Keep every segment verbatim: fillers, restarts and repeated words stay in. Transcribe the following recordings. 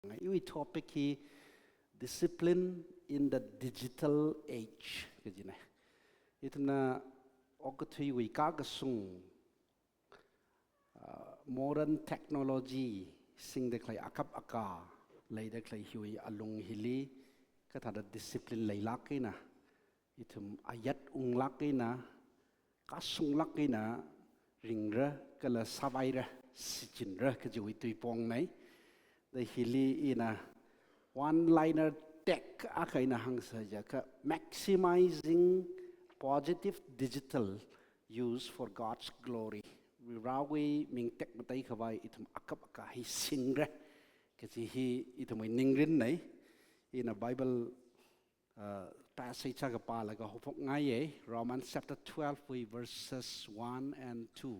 Iwui topic hi Discipline in the Digital Age kajina. Ithumna okathuiwui kakasung, uh, modern technology singda khalei akap aka leida khalei hiwui alung hili kathāda discipline leilāk eina, ithum ayat unglāk eina, kasunglāk eina ringra kala sāvaira, shichinra kajiwui tuipongna. Da hili ina one-liner tag akha ina hāngsa jiakha, maximizing positive digital use for God's glory. Varewui ming tekmatei khavai ithum akap aka hi singra kaji hi ithumwui ningrinna. Ina Bible, uh, passage akha pālaga haophokngaiya, Romans chapter twelve wui verses one and two.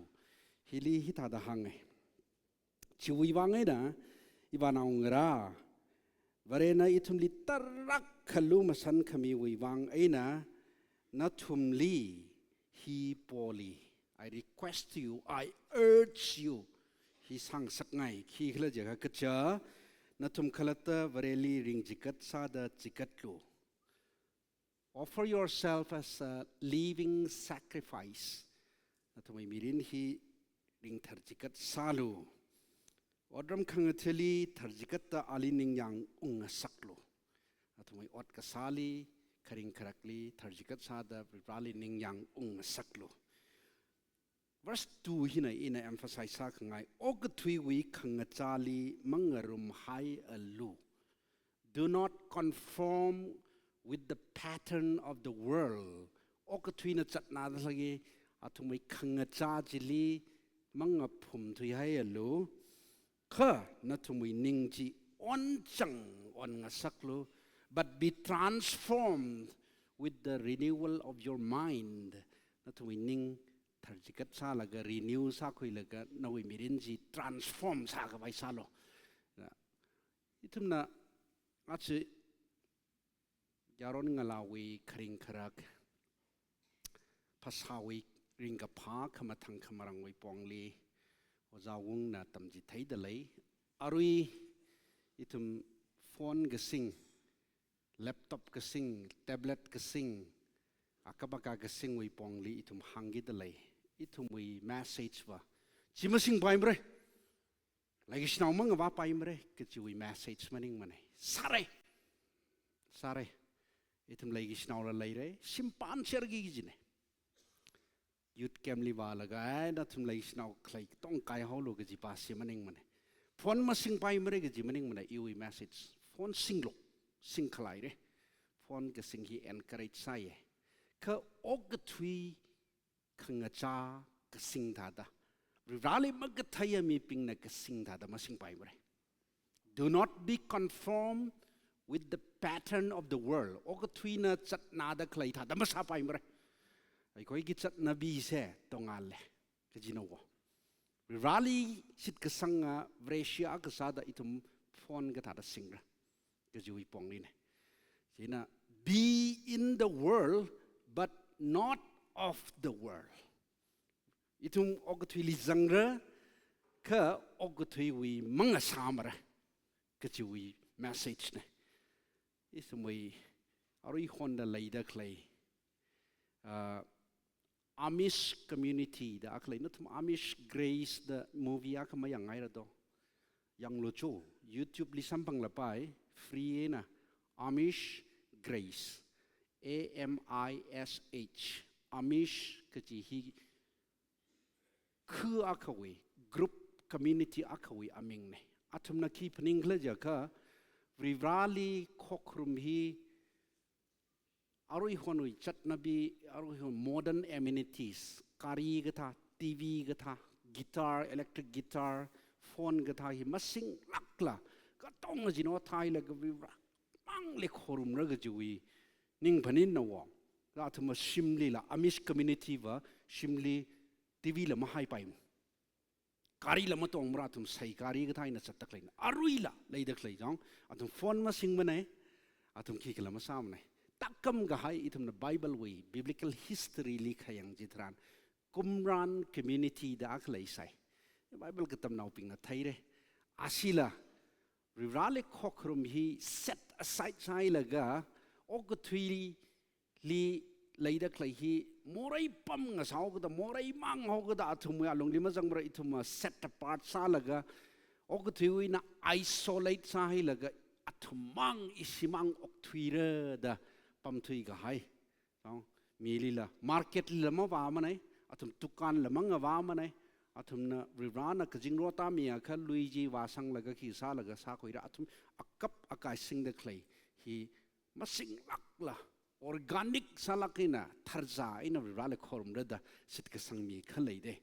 Hili hithāda hānga. Chiwui vang eina, iva naongarā, Varena ithumli tarākha lumashan khamiwui vang eina, nathumli hi Paulli, I request you, I urge you, hi sāngasakngai, khikhala jiakha kacha, nathum khalatta Vareli ringchikat sāda chikatlu. Offer yourself as a living sacrifice. Nathumwui mirin hi ringtharchikat sālu. Otram khangathali tharchikatta ali ningyāng ungngasaklu. Nathumwui ot kasāli, kharing kharakli, tharchikat sāda Vareli ningyāng ungngasaklu. Verse two hina ina emphasize sākhangai, okathuiwui khangachāli mangarumhaialu. Do not conform with the pattern of the world. Okathuina chatnada lagi athumwui khangachā chili mangaphumthuihaialu. Kha nathumwui ning chi onchang onngasaklu, but be transformed with the renewal of your mind. Nathumwui ning tharchikat sālaga renew sākhuilaga nawui mirin chi transform sākhavai sālu. Ithumna achi yaron ngalāwui kharing kharak, phasāwui ringkaphā khamathang khamarangwui pongli, Ojā Wungna tamchitheida lei. Arui ithum phone kasing, laptop kasing, tablet kasing, akap aka kasingwui pongli ithum hāngkida lei. Ithumwui message va chi masingpaimara. Leikashinao mangavāpaimara kajiwui message maningmana. Sāra. Sāra. Ithum leikashinaola leira. Shimpan sherki kajina. Youth camp li vālaga, ai, nathum leishinao khalei tongkaihaolu kaji pasi maningmana. Phone masingpaimara kaji maningmana, iwui message. Phone singlu, singkhalaira. Phone kasing hi encourage sāya. Kha okathui khangachā kasing thāda, Vareli makatheiya mibingna kasing thāda masingpaimara. Do not be conformed with the pattern of the world. Okathuina chatnada khalei thāda masāpaimara. ꯑꯩꯈꯣꯏꯒꯤ ꯆꯠꯅꯕꯤꯁꯦ ꯇꯣꯉꯥꯜꯂꯦ ꯀꯖꯤꯅꯧꯋꯣ. Vareli shitkasanga Vareshi akha sāda ithum phone kathāda singra kajiwui ponglina. China, be in the world, but not of the world. Ithum okathuili zangra, kha okathuiwui mangasāmara kajiwui message na. Ithumwui aruihonda leida khalei, ah, Amish community da akha lei, nathum Amish Grace da movie akha mayangngaira do. Yanglu chu, YouTube li samphanglapai, free na, Amish Grace, A M I S H, Amish kaji hi khu akhawui, group community akhawui amingna. Athumna khi phaningkhala jiakha, Vareli khokharum hi aruihonwui chatnabi, aruihon modern amenities, gari kathā, T V kathā, guitar, electric guitar, phone kathā hi masinglākla, katonga jino thailaga Varemangli khorumra kajiwui ning phaninna wo. Athumva shimlila, Amish community va shimli T V la mahaipaimana. Gari la matongmara, athum sei gari kathā eina zatda khaleina. Aruila leida khalei jang, athum phone masingmana, athum khikhala masāmana. Takkam kahai ithumna Bible wui, biblical history li khayang chitharan, Qumran community da akha leisai. Bible katamnaobingna theira. Ashila, Varivarali khokharum hi set aside sāhailaga, okathuili leida khalei hi morei pam ngasāhaokida, morei manghaokida, athumwui alungli mazangmara, ithumva set apart sālaga, okathuiwui eina isolate sāhailaga, athum mang, ishimang okthuira da pamthui kahai. Chang, milila, market lila mavāmanei, athum dukan la mangavāmanei, athumna Varivarana kazingrot tāmiakha lui chi vāsanglaga khi sālaga sākhuira, athum akap akai singda khalei hi masinglākla, organic sālāk eina, tharzā eina Varivarali khorumra da shitkasang mi khalei de.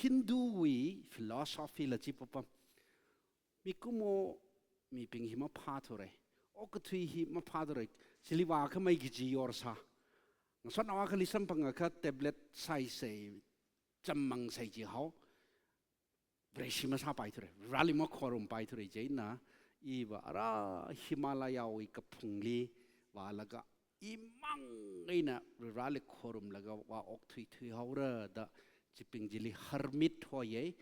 Hinduwui philosophy la chi papam. Mikumo mibing hi maphāthurei. Okathui hi maphāthurei. Chili vākhamei kaji yorsā. Ngasotnao akhali samphangakha tablet sāisei, chammang sai jihao. Vareshi masāpaithurei. Vareli makhorumpaithurei chieina, iva ara Himalayawui kaphungli vālaga, imang eina Vareli khorumlaga vāokthuithuihaora da chibing chili hermit hoyei,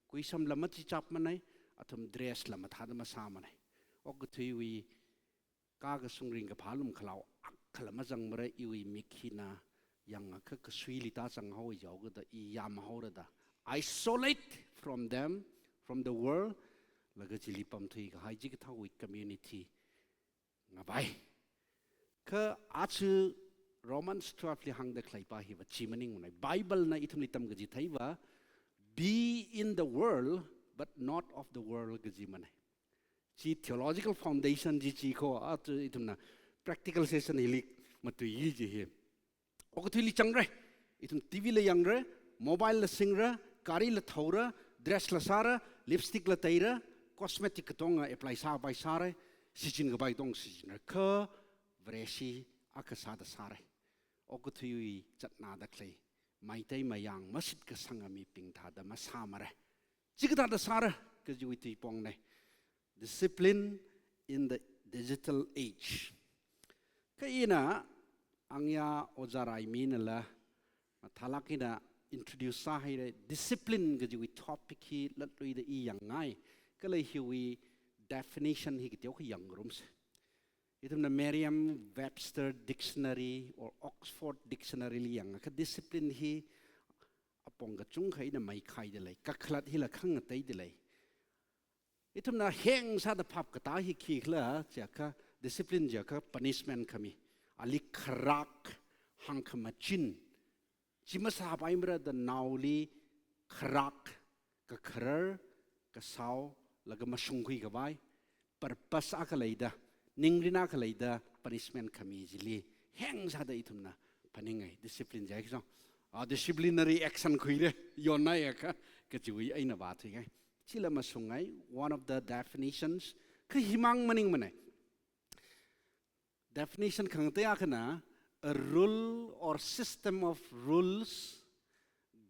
kuisam la machichapmanei, athum dress la mathāda masāmanei. Okathuiwui kakasung ringkaphā lumkhalao akhala mazangmara, iwui mik hina yangakha kasuili tāzanghaowa jihaokida i yamhaora da. Isolate from them, from the world, laga chili pamthui kahai chikathāwui community ngavai. Kha aja Romans twelve li hāngda khaleipa hiva chi maningmanei. Bible na ithumli tamkachitheiva, "Be in the world, but not of the world," kajimanei. Chi theological foundation chi chi kho, aja ithumna practical session hili matuili chi hi. Okathuili changra, ithum T V la yangra, mobile la singra, gari la thaora, dress la sāra, lipstick la teira, cosmetic katonga apply sāpai sāra, shichin kapai tong shichinra, kha Vareshi akha sāda sāra. Okathuiwui zatnada khalei, maitei mayang mashitkasanga mibing thāda masāmara. Chikathāda sāra, kajiwui tuipongnei. Discipline in the digital age. Kha ina angya Ojā Raiminala mathālāk eina introduce sāhaira, discipline kajiwui topic hi latluida i yangngai. Kala hiwui definition hi kateokha yangngarumsa. Ithumna Merriam-Webster Dictionary or Oxford Dictionary li yangakha discipline hi apong kachungkha eina meikhaida lei, kakhalat hila khangateida lei. Ithumna hengsāda phap katā hi khikhala jiakha, discipline jiakha punishment khami. Ali kharak, hāngkhamachin, chi masāpaimara da naoli kharak, kakharar, kasao, laga mashungkhui khavai, purpose akha leida, ningrin akha leida, punishment khami chili hengsāda ithumna phaningai, discipline jiakha. A, disciplinary action khuira, yonnaiakha, kajiwui eina vāthuingai. Chila mashungngai, one of the definitions, kha himang maningmanei. Definition khangatei akhana, a rule or system of rules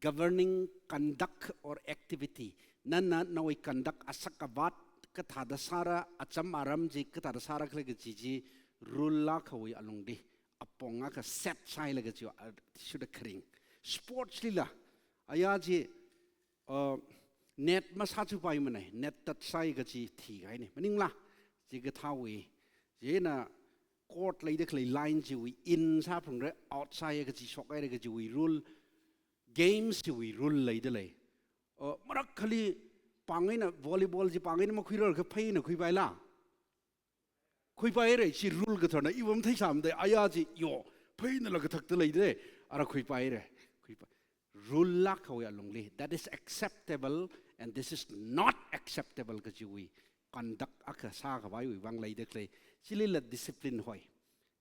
governing conduct or activity. Nana nawui conduct asak avat kathāda sāra, acham aram chi kathāda sāra khala kaji chi rule akhawui alungli apong akha set sāhailaga chi, a, shuda kharing. Sports lila, aya chi, uh, net masāchupaimanei, net tatsai kaji thikahainei. Maningla, chikathāwui, chieina court leida khalei line chiwui in sāphungra, out sāya kaji shokhaira kajiwui rule, games chiwui rule leida lei. Uh, marak khali pāng eina volleyball chi pāng eina makhuirar kha pheina khuipaila. Khuipaira, chi rule katharna, iwui matheisāmada, aya chi, yo, pheinala kathakta leida, ara khuipaira, khuipa-, rule akhawui alungli, that is acceptable and this is not acceptable kajiwui conduct akha sākhavaiwui vang leida khalei, chilila discipline hoi.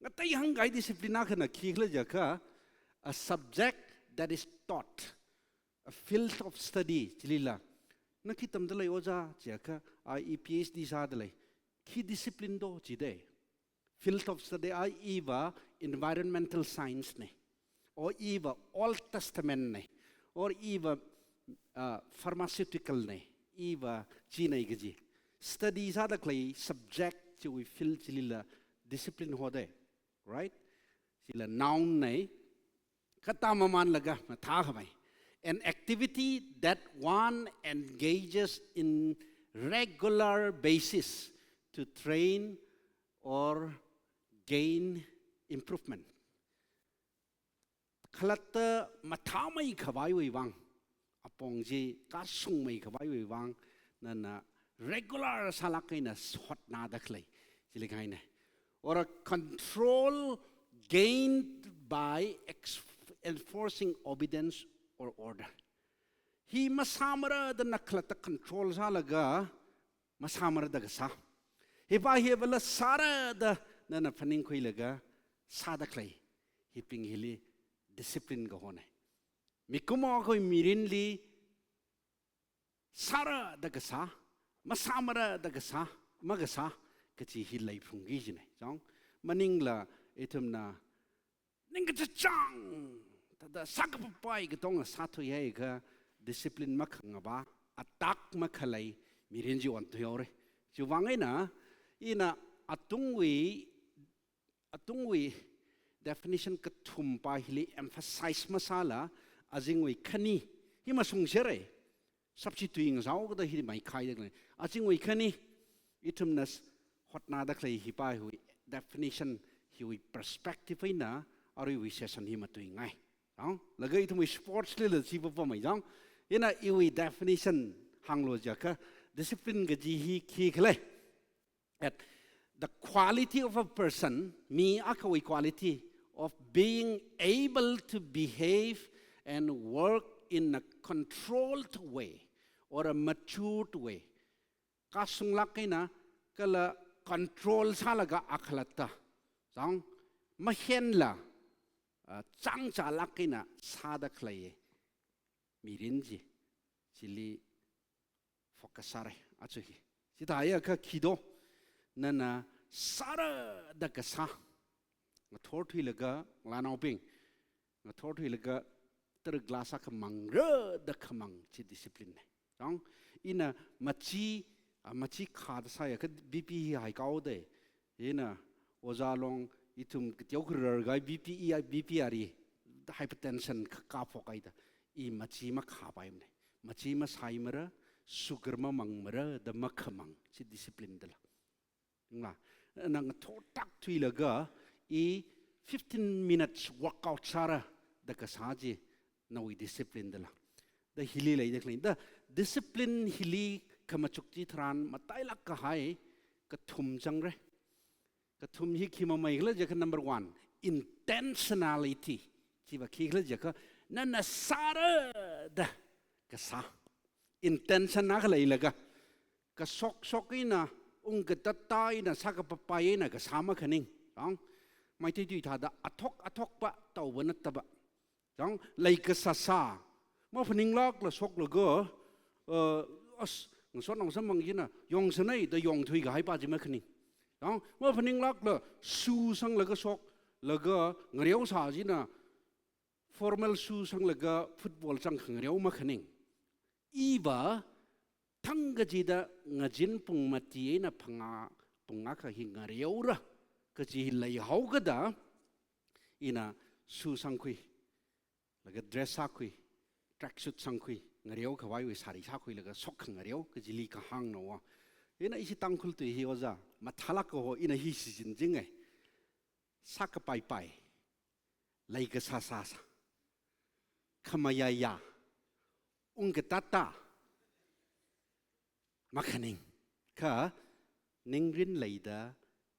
Ngatei hāngkahai discipline akhana khikhala jiakha, a subject that is taught, a field of study, chilila. Na khi tamda lei ojā, jiakha, a i P H D sāda lei. Khi discipline do, jidei. Field of study a iva environmental science nei. Or iva Old Testament nei. Or iva, uh, pharmaceutical nei. Iva chi nei kaji. Study sāda khalei subject chiwui field chilila discipline hodei. Right? Chila noun nei. Kha tāmamanlaga mathākhavai. An activity that one engages in regular basis to train or gain improvement. Khalatta mathāmei khavaiwui vang, apong chi kashungmei khavaiwui vang, nana regular sālāk eina hotnada khalei, chili kahaina. Or a control gained by ex-, enforcing obedience or order. Hi masāmara da na khalatta control sālaga, masāmara da kasā. Hipa hivala sāra da nana phaningkhuilaga sāda khalei. Hibing hili discipline kahona. Mikumo akhawui mirinli sāra da kasā, masāmara da kasā, makasā, kachi hi leiphungki kajina. Chang, maningla ithumna ningkachāng, thāda sākapapai katonga sāthuihaiakha discipline makhangapa, atak makhalei mirin chi onthuihaora. Chiwui vang eina, ina atungwui, atungwui definition kathumpa hili emphasize masāla, azingwui khani, hi mashungserra. Substitute ngasāhaokida hi maikhaida khalei. Azingwui khani, ithumna s-, hotnada khalei hipa hiwui definition, hiwui perspective eina aruiwui session hi matuingai. Chang, laga ithumwui sports lila chi papamei chang. Ina iwui definition hānglu jiakha, discipline kaji hi khikhala. At the quality of a person, mi akhawui quality of being able to behave and work in a controlled way or a matured way. Kashunglāk eina kala control sālaga akhalatta. Chang, mahenla, ah, changchalāk eina sāda khalei mirin chi, chili focus sāra, aja hi. Chithāhaiakha khi do, nana sāra da kasā. Ngathor thuilaga, ngalānaobing, ngathor thuilaga, tara glass akha mangra da khamang chi discipline na. Chang, ina machi, ah, machi khāda sāhaiakha B P hi haikao da. Ina ojā long ithum kateo kharar gai B P, i, B P ari, hypertension ka, kaphok haida. I machi makhāpaimana. Machi masāimara, sugar mamangmara, da makhamang, chi discipline dala. Ningla, na ngathor tak thuilaga, i fifteen minutes workout sāra, da kasā chi, nawui discipline dala. Da hili leida khalei. Da discipline hili khamachuk chitharan, matailāk kahai, kathum changra. Kathum hi khi mamei khala jiakha number one, intentionality. Chiva khi khala jiakha, nana sāra da kasā. Intention akha leilaga. Kashok shok eina, ungkatata eina, sākapapai eina kasā makhaning. Chang, Meitei tui thāda, athok athokpa, tauva nattaba. Chang, leikasā sā. Maphaninglākla shoklaga, uh, as, ngasot nangsāmang china, yongsanai da yongthui kahaipa chi makhaning. Chang, maphaninglākla shoe sanglaga shoklaga ngareo sā china, formal shoe sanglaga football chang khangareo makhaning. Iva, thang kachida ngazin pung mati eina phangā, pung akha hi ngareora, kachi hi leihaokida, ina shoe sangkhui, laga dress sākhui, tracksuit sangkhui, ngareo khavaiwui sari sākhuilaga shok khangareo, kachili kahāngna wa. Ina ishi Tangkhul tui hi ojā, mathālāk kaho, ina hi shichin chinga. Sākapaipai, leikasā sāsā, khamayāyā, ungkatata, makhaning. Kha, ningrin leida,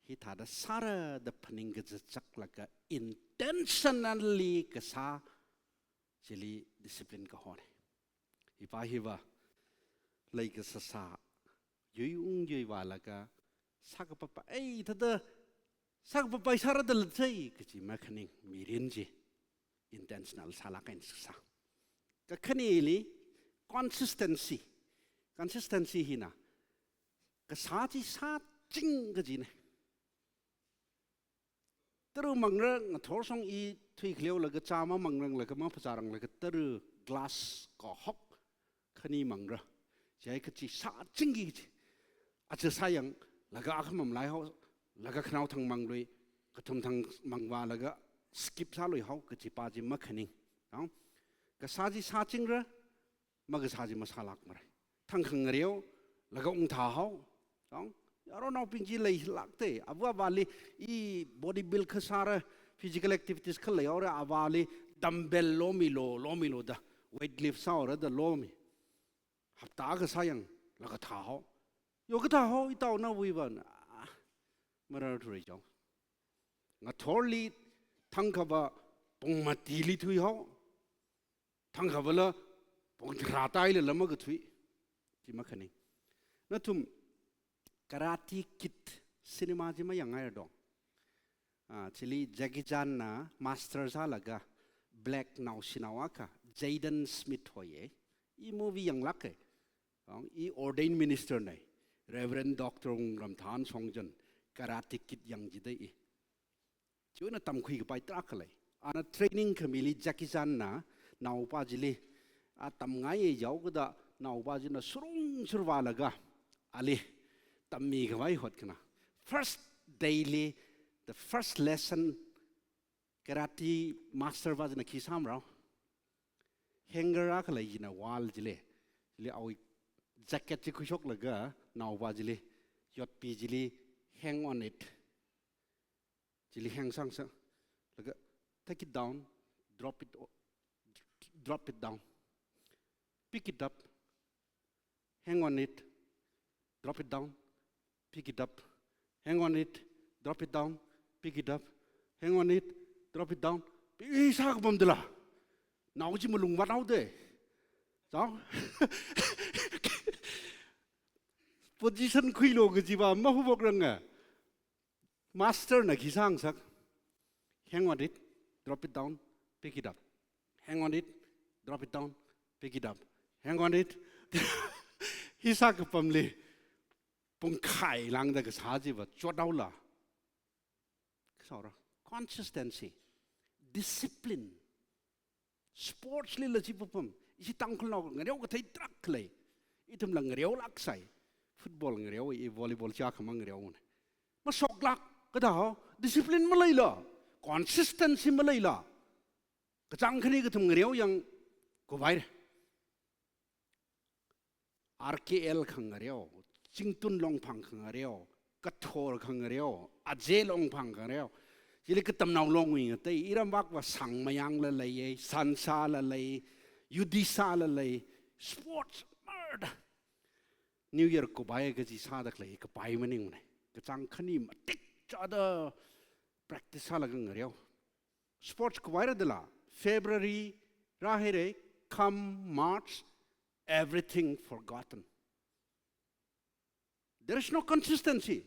hithāda sāra da phaningkazā chaklaga intentionally kasā, chili discipline kahona. Hipa hiva, leikasā sā, yui ung yui vālaga, sākapapai, ei, thāda, sākapapai sāra da latsai, kachi makhaning, mirin chi, intentional sālāk eina sā. Kakhaneli, consistency. Consistency hina, kasā chi sāching kajina. Tara mangra ngathor shong i thuikhaleolaga chā mamangranglaga maphazāranglaga tara glass kahok khani mangra. Chai kachi sāchingki kachi. Aja sāyanglaga akhamam laihao, laga khanao thang manglui, kathum thang mangvālaga skip sāluihao kachipa chi makhaning. Chang, kasā chi sāchingra, makasā chi masālākmara. Thang khangareo, laga ungthāhao. Chang, Yaronnaobing chi leilākte, ava avāli i body build kasāra, physical activities khalei haora, avāli dumbbell lomilu, lomilu da, weight lift sāhaora da lomi. Hapta akha sāyanglaga thāhao. Yo kathāhao, itaonawui vāna. Ah, marar thurei chao. Ngathorli thangkhava pung matili thuihao. Thangkhavala pung tharā tailala makathui. Chi makhaning. Nathum Karate Kid cinema chi mayangngaira do? Ah, chili Jackie Chan na master sālaga black naoshinao akha, Jaden Smith hoiye. I movie yanglāke. Ang, i ordained minister nei. Reverend Doctor Wungramthan Shongzan, Karate Kid yangchida i. Chiwuina tamkhui kapai tarākha lei. Ana training khamili Jackie Chan na naopa chili, a tamngaiye jihaokada naopa china surung survālaga ali tammi khavai hotkhana. First day li, the first lesson, karate master pa china khi sāmarao? Hanger akha lei china wall chili. Chili awui jacket chi khuishoklaga naopa chili, yotpi chili, "Hang on it." Chili hang sāngasā. Laga, "Take it down, drop it, o-, drop it down. Pick it up, hang on it, drop it down, pick it up, hang on it, drop it down, pick it up, hang on it, drop it down." Pi sākapam dala. Nao chi malung vāthaoda. Chao? Position khuilu kajiva mahuvokranga. Master na khi sāngasā? "Hang on it, drop it down, pick it up. Hang on it, drop it down, pick it up. Hang on it." Hi sākapamli pungkhai lāngda kasā chiva chothaola. Kasāra. Consistency. Discipline. Sports lila chi papam. Ishi Tangkhulnao ngareo kathei tarākha lei. Ithumla ngareolāksai. Football ngareo, i volleyball chi akhamang ngareona. Mashoklāk, kathāhao, discipline maleila, consistency maleila. Kachāng khani kathum ngareo yang kuvaira. R K L khangareo, Chingtun Longphang khangareo, Kathor khangareo, Ajay Longphang khangareo. Chili katamnao Longwui ngatei, iramvakva Sangmayang la leiye, Sansa la lei, Yudisa la lei, sports murder. New Year kupai kaji sāda khalei kapai maningmana. Kachāng khani matik chāda practice sālaga ngareo. Sports kupaira dala, February rāhaira, come March, everything forgotten. There is no consistency.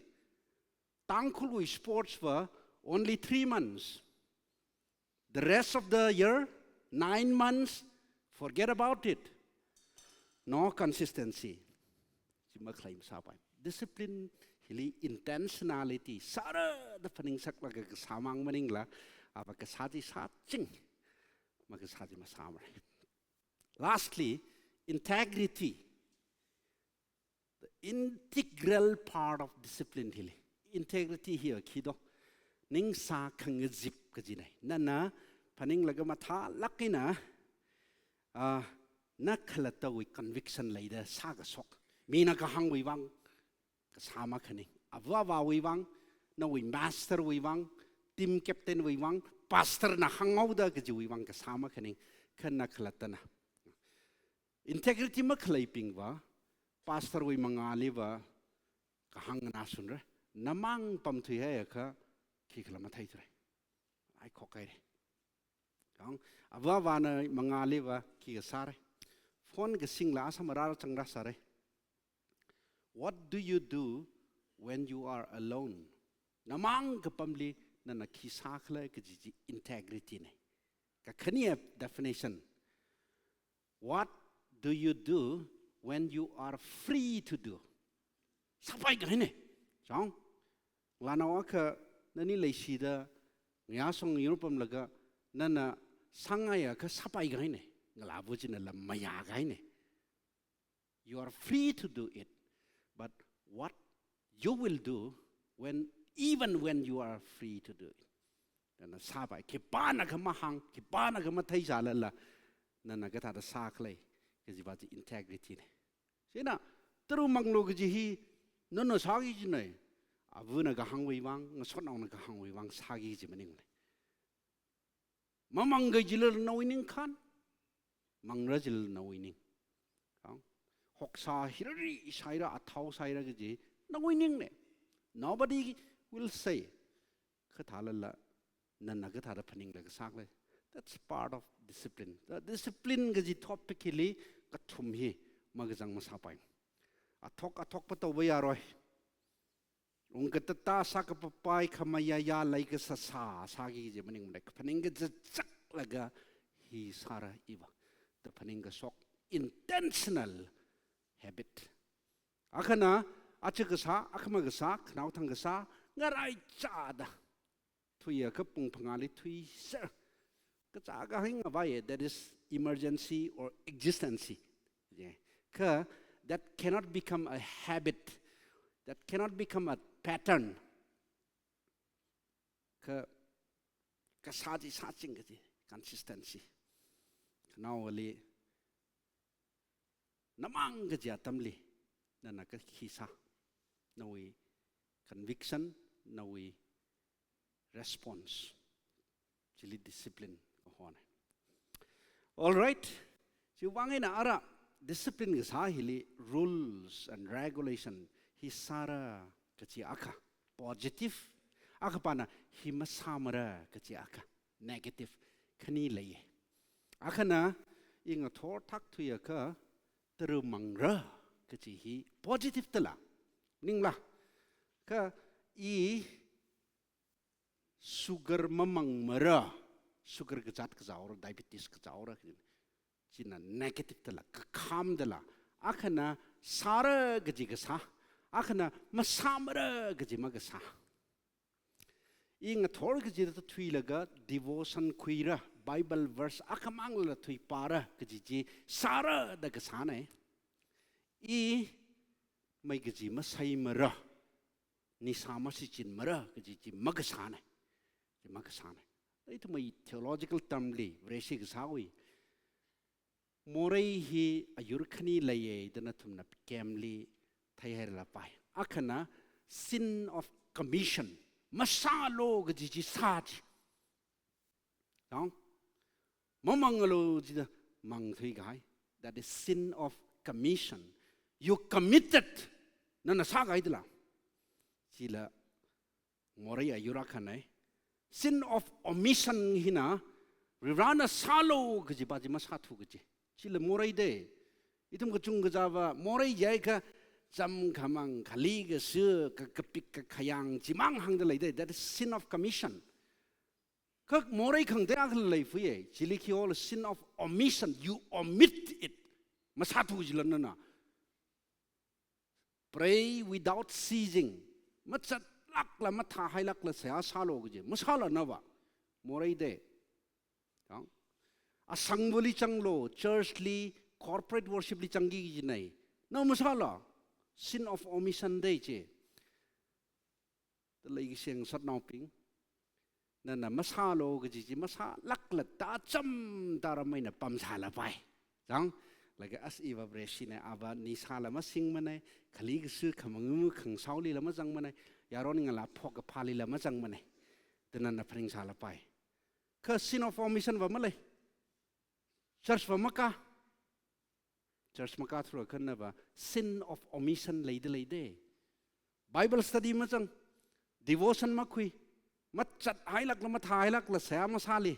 Tangkhulwui sports va only three months. The rest of the year, nine months, forget about it. No consistency. Chi makhalei masāpai. Discipline hili intentionality. Sāra da phaningsaklaga kasāmang maningla, ava kasā chi sāching. Makasā chi masāmara. Lastly, integrity. The integral part of discipline hili. Integrity hi a khi do? Ningsa khangazip kajina. Nana phaninglaga mathālāk eina, ah, na khalattawui conviction leida sākashok. Mina kahāngwui vang kasā makhaning. Ava avāwui vang, nawui master wui vang, team captain wui vang, pastor na hānghaoda kajiwui vang kasā makhaning. Kha na khalattana. Integrity makhaleibingva, pastor wui mangāliva kahāng nganāshunra. Namang pamthuihaiakha khikhala matheithura. Ai khokhaira. Kang, ava avāna mangāliva khi kasāra. Phone kasingla asam arar changrasāra. What do you do when you are alone? Namang kapamli nana khi sākhala kaji chi integrity na. Kakhane definition. What do you do when you are free to do? Sāpai kahaina. Chong. Ngalānao akha nani leishida ngayā song yurpamlaga nana sāngaiakha sāpai kahaina. Ngalāva china lam mayā kahaina. You are free to do it. But what you will do when, even when you are free to do it? Nana sāpai, khipānakha mahāng, khipānakha matheisālala, nana kathāda sākhala, kajiva chi integrity na. Chieina, tara manglu kaji hi, Nana sāki kajina, avana kahāngwui vang, ngasotnaona kahāngwui vang sāki kaji maningne. Mamang kajila nawui ning khan, mangra jila nawui ning. Kang, hoksā hirari sāira, athao sāira kaji nawui ningne. Nobody will say, kathālala, nana kathāda phaningla kasākle. That's part of discipline. The discipline kaji topic hili kathum hi makazang masāpai. Athok athok patouva yaroi. Ungkatata sākapapai khamayaya leikasāsā sāki kaji maningmana. Kaphaning kazatzaklaga hi sāra iva. Da phaning kashok, intentional habit. Akhana, aja kasā, akhama kasā, khanaothang kasā, ngaraichāda thuiakha pung phangāli thuiser. Kachā kahai ngavai, that is emergency or exigency. Yeah. Kha, that cannot become a habit. That cannot become a pattern. Kha, kasā chi sāching kaji, consistency. Khanaowali, namang kaji atamli, nana kathi sā, nawui conviction, nawui response, chili discipline kahona. All right. Chiwui vang eina ara discipline kasā hili rules and regulation hi sāra kaji akha, positive, akhapana hi masāmara kaji akha, negative, khani leiye. Akhana, i ngathor thak thuiakha, tara mangra kaji hi positive dala. Ningla. Kha i sugar mamangmara, sugar kazat kazaora, diabetes kazaora, china negative dala, kakham dala. Akhana sāra kaji kasā, akhana masāmara kaji makasā. I ngathor kajida thuilaga devotion khuira, Bible verse akhamangla thuipāra kaji chi sāra da kasāna. I mai kaji masaimara, nisā masichinmara kaji chi makasāna. Chi makasāna. Ithumwui theological term li, Vareshi kasāwui, morei hi ayur khani leiye da nathumna camp li theihailapai. Akhana sin of commission. Masālu kaji chi sā chi. Dang? Mamangalu jida mang thuikahai. That is sin of commission. You committed. Nana sākahai dala. Chila morei ayur akhana. Sin of omission hina, Varivarana sālu kajipa chi masāthu kaji. Chila morei de. Ithum kachungkha chāva, morei jiakha, cham khamang, khali kasā, ka, kapik kakhayang, chimang hāngda lei de. That is sin of commission. Kha morei khangatei akha leifui ye. Chili khi ol sin of omission. You omit it. Masāthu jila nana. Pray without ceasing. Machatlakla, mathāhailakla seihā sālu kaji. Masāla nava. Morei de. Yang? Asangvali zanglu, church li, corporate worship li zangki kajina. Na masāla. Sin of omission de chi. Talei kasheng sotnaobing. Nana masālu kaji chi masālakla tacham tara maina pamsālapai. Chang, laga as iva Vareshina ava nisāla masingmana, khali kasā khamangu khangasaolila mazangmana, yaron ngalā phok kaphālila mazangmana. Da nana phaningsālapai. Kha sin of omission va malei. Church va makā. Church makāthura khanava sin of omission leida lei de. Bible study mazang, devotion makhui, machathailakla, mathāhailakla, seihā masāli.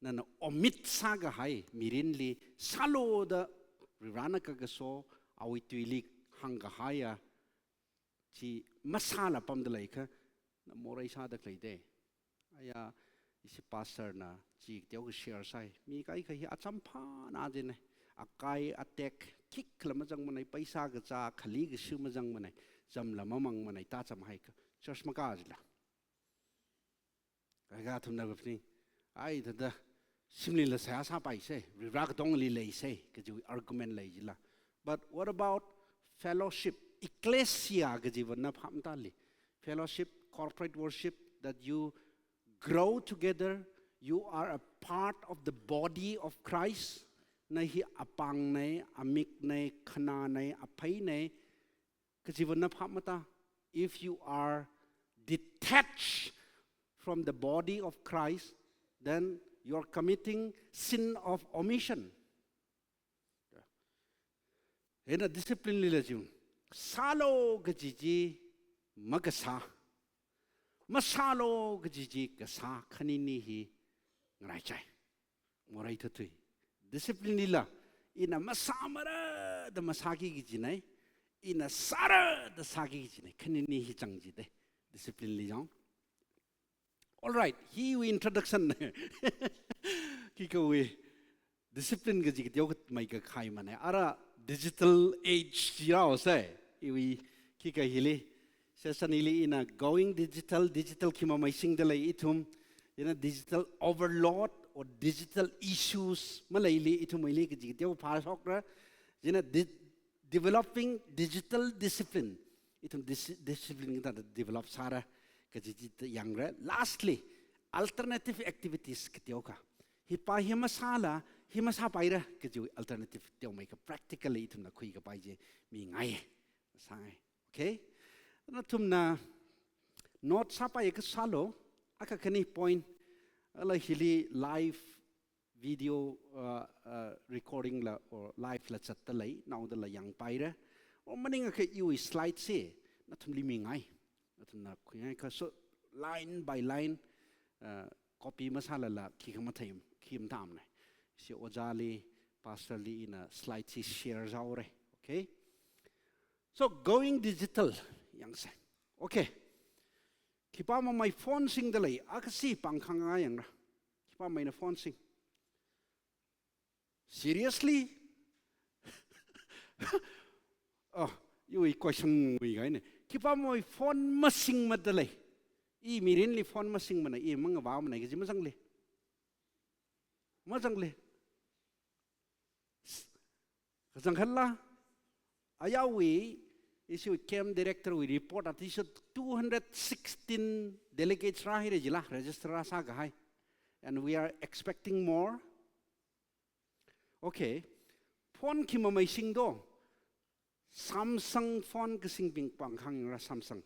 Nana omit sākahai, mirinli, sālu da, Varivarana kakaso, awui tuili hāngkahaiya, chi masāla pamda leikha, na morei sāda khalei de. Aya, ishi pastor na, chi teo ka share sai. Mi kaikha hi acham phana jina. Akai, atek, khikhala mazangmana, paisa kazā, khali kasā mazangmana, chamla mamangmana, tacham haikha. Church makā jila. Kaikha athumna kaphaning. Ai, thāda, shimlila seihā sāpaisa, Varivara katongli leisa, kaji argument lei jila. But what about fellowship, ecclesia kajiva na phamtali? Fellowship, corporate worship, that you grow together, you are a part of the body of Christ. Na hi apāngna, amikna, khanāna, aphāna, Kajiva na phap mata, if you are detached from the body of Christ, then you are committing sin of omission. Hina discipline lila jiung. Sālu kaji chi makasā. Masālu kaji chi kasā khanini hi ngaraichai. Morei thathui. Discipline lila, ina masāmara da masāki kajinai, ina sāra da sāki kajinai. Khanini hi chang jidei. Discipline li jiung. All right, hiwui introduction. Khikawui discipline kaji kateokha mai kakhai mana. Ara digital age ji rao sai. Iwui khika hili. Session hili ina going digital, digital khi mamai singda lei ithum. Ina digital overload or digital issues maleili ithum ili kaji kateo phāshokra. Ina di-, developing digital discipline. Ithum dis-, discipline kathāda develop sāra kaji chi yangra. Lastly, alternative activities kateokha. Hipa hi masāla, hi masāpaira kaji alternative teomeikha practically ithumna khuikapai chi mingai. Sāngai. Okay? Nathumna note sāpai kasālu, akha khani point, ala hili live video, uh, uh, recording la or live la zatda lei, naodala yangpaira. O maningakha iwui slide chi, nathumli mingai. Nathumna khuingaikha so line by line, uh, copy masālala khikha mathei, khi matamnei. Ishi ojāli, pastor li ina slide chi share sāhaora. Okay? So going digital, yangsei. Okay. Khipā mamai phone singda lei, akha si pāngkhang yangra. Khipā maina phone sing. Seriously? Oh, iwui question wui kahaina. Khipā mamai phone masingmada lei. I mirinli phone masingmana, i mangavāmana kaji mazanglei. Mazanglei. Kachangkhatla, ayāwui, ishi camp director wui report athishot two hundred sixteen delegates rāhaira jila, register rāsākahai. And we are expecting more. Okay. Phone khi mamai singdo. Samsung phone kasingbing pāngkhang yangra Samsung.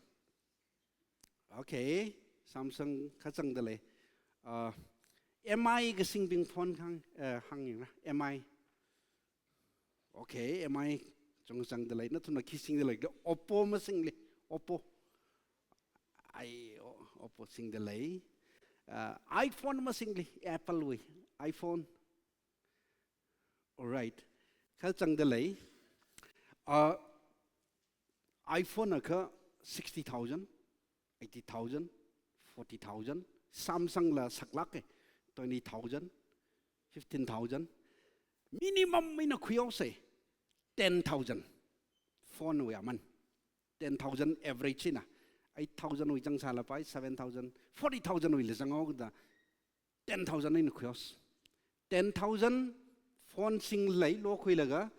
Okay, Samsung kachangda lei. Uh, M I kasingbing phone khang, uh, hāng yangra, M I. Okay, M I chungchangda lei. Nathumna khi singda lei? Oppo masingli, Oppo. Ai, o-, Oppo singda lei. Uh, iPhone masingli, Apple wui, iPhone. All right. Kachangda lei. Uh, iPhone akha sixty thousand, eighty thousand, forty thousand. Samsung la saklāka, twenty thousand, fifteen thousand. Minimum ina khuihaosei, ten thousand. Phone wui aman. Ten thousand average ina. Eight thousand wui zangsālapai, seven thousand, forty thousand wuila zanghaoda. Ten thousand ina khuihaosei. Ten thousand phone singli lokhuilaga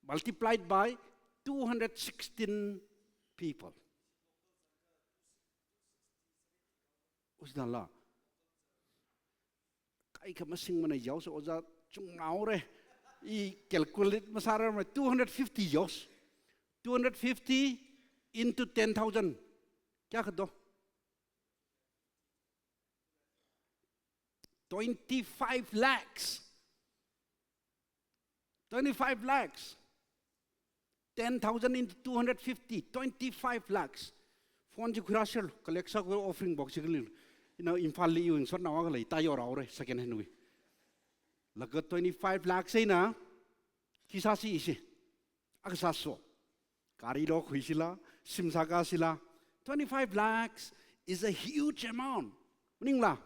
multiplied by two hundred sixteen people. Ujidala. Kaikha masingmana yaosei ojā chungnaore. I calculate masārarmei, two hundred fifty yaosei. Two hundred fifty into ten thousand. Kayākha do? Twenty-five lakhs. Twenty-five lakhs. Ten thousand into two hundred fifty, twenty-five lakhs. Phone chi khuirāserlu, collect sākhui offering box chi khalei. Ina Imphalli iwui ngasotnao akha lei, tā yorāhaora, second hand wui. Laga twenty-five lakhs eina, khi sāsi ishi. Akha sāso. Gari lokhuisila, shim sākāsila. Twenty-five lakhs is a huge amount. Maningla?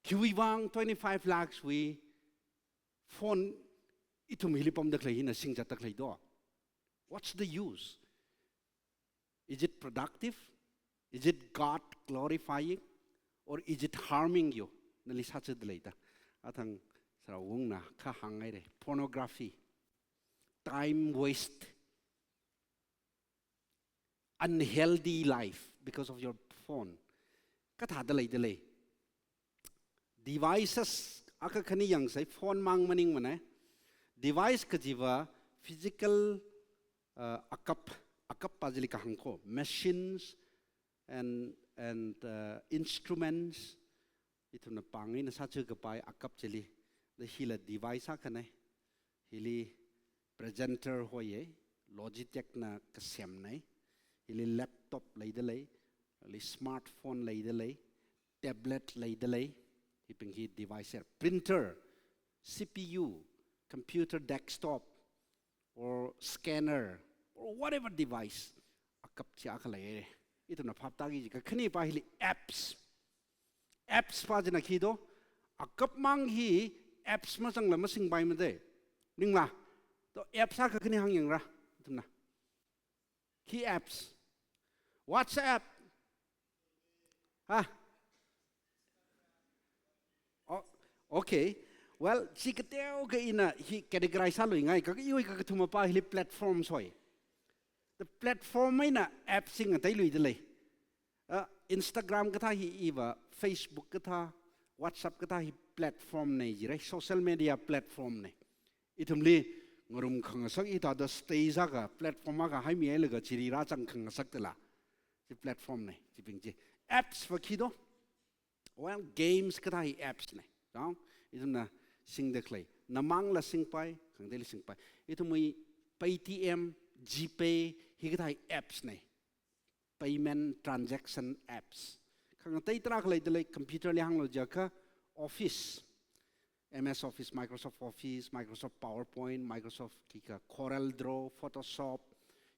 Khiwui vang twenty-five lakhs wui phone ithum hili pamda khalei hina singzatda khalei do? What's the use? Is it productive? Is it God glorifying? Or is it harming you? Nali sāchida leida. Athang Sarawungna kha hānghaira. Pornography. Time waste. Unhealthy life because of your phone. Kathāda leida lei. Devices, akha khani yangsei, phone mang maningmana. Device kajiva physical Uh, akap, akap pa chili kahāng ko, machines and, and uh, instruments. Ithumna pāng eina sāchikapai akap chili. Da hila device akhana. Hili presenter hoiya, Logitech na kasemna. Hili laptop leidalei, hili smartphone leidalei, tablet leidalei. Hibing hi device er. Printer, C P U, computer desktop, or scanner, or whatever device, akap chi akha leira. Ithumna phap tāki kaji. Kakhane pa hili apps. Apps pa china khi do, akap mang hi apps mazangla masingpaimada. Ningla? To apps akha kakhane hāngyangra. Ithumna. Khi apps. WhatsApp. Ha? Oh, okay. Well, chi kateokha ina hi categorize sāluingai, kha iwui kakathuma pa hili platform soi. The platform eina apps sing atai luidalei. Uh, Instagram kathā hi iva, Facebook kathā, WhatsApp kathā hi platform na jira, social media platform na. Ithumli ngarum khangasak hithāda stage akha, platform akha haimihailaga chili rāzang khangasakdala. Chi platform na, chibing chi. Apps va khi do? Well, games kathā hi apps na. Chang, ithumna singda khalei. Namangla singpai, khangateili singpai. Ithumwui Paytm, GPay, hikathā hi apps na. Payment transaction apps. Khangatei tarākha leidalei, computer li hānglu jiakha Office, M S Office, Microsoft Office, Microsoft PowerPoint, Microsoft khikha, Corel Draw, Photoshop,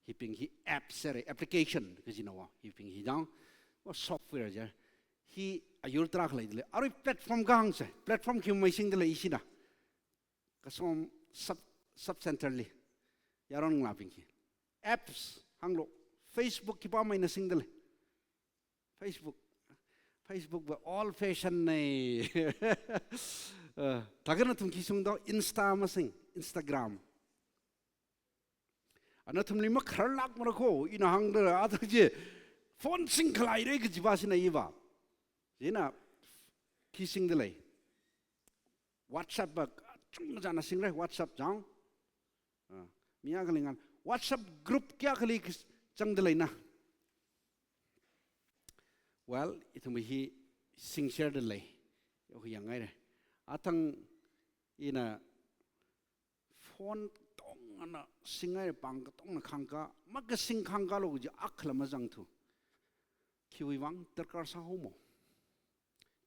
hibing hi apps sere, application kajina wa, hibing hi dang, or software ja. Hi ayur tarākha leidalei. Arui platform kahāng se, platform khi mai singdalei ishina. Kasom sub, sub center li. Yaron ngalābing khi. Apps, hānglu. Facebook khipā maina singdalei. Facebook. Facebook va old fashion na. Uh, thākha nathum khi sung do, Insta masing, Instagram. Anathumli makharlākmara ko, ina hāngda athak chi phone singkhaleira kajiva sina iva. China khi singdalei. WhatsApp va chungchāna singra, WhatsApp chang. Ah, mi akha lingam WhatsApp group kayākhali zangdaleina. Well, ithum hi singshare dalei. Yo, yangngaira. Athang ina phone tongna singngai pāng katongna khangka, makasing khangkalo kaji akhala mazangthu. Khiwui vang darkar sāhaomo?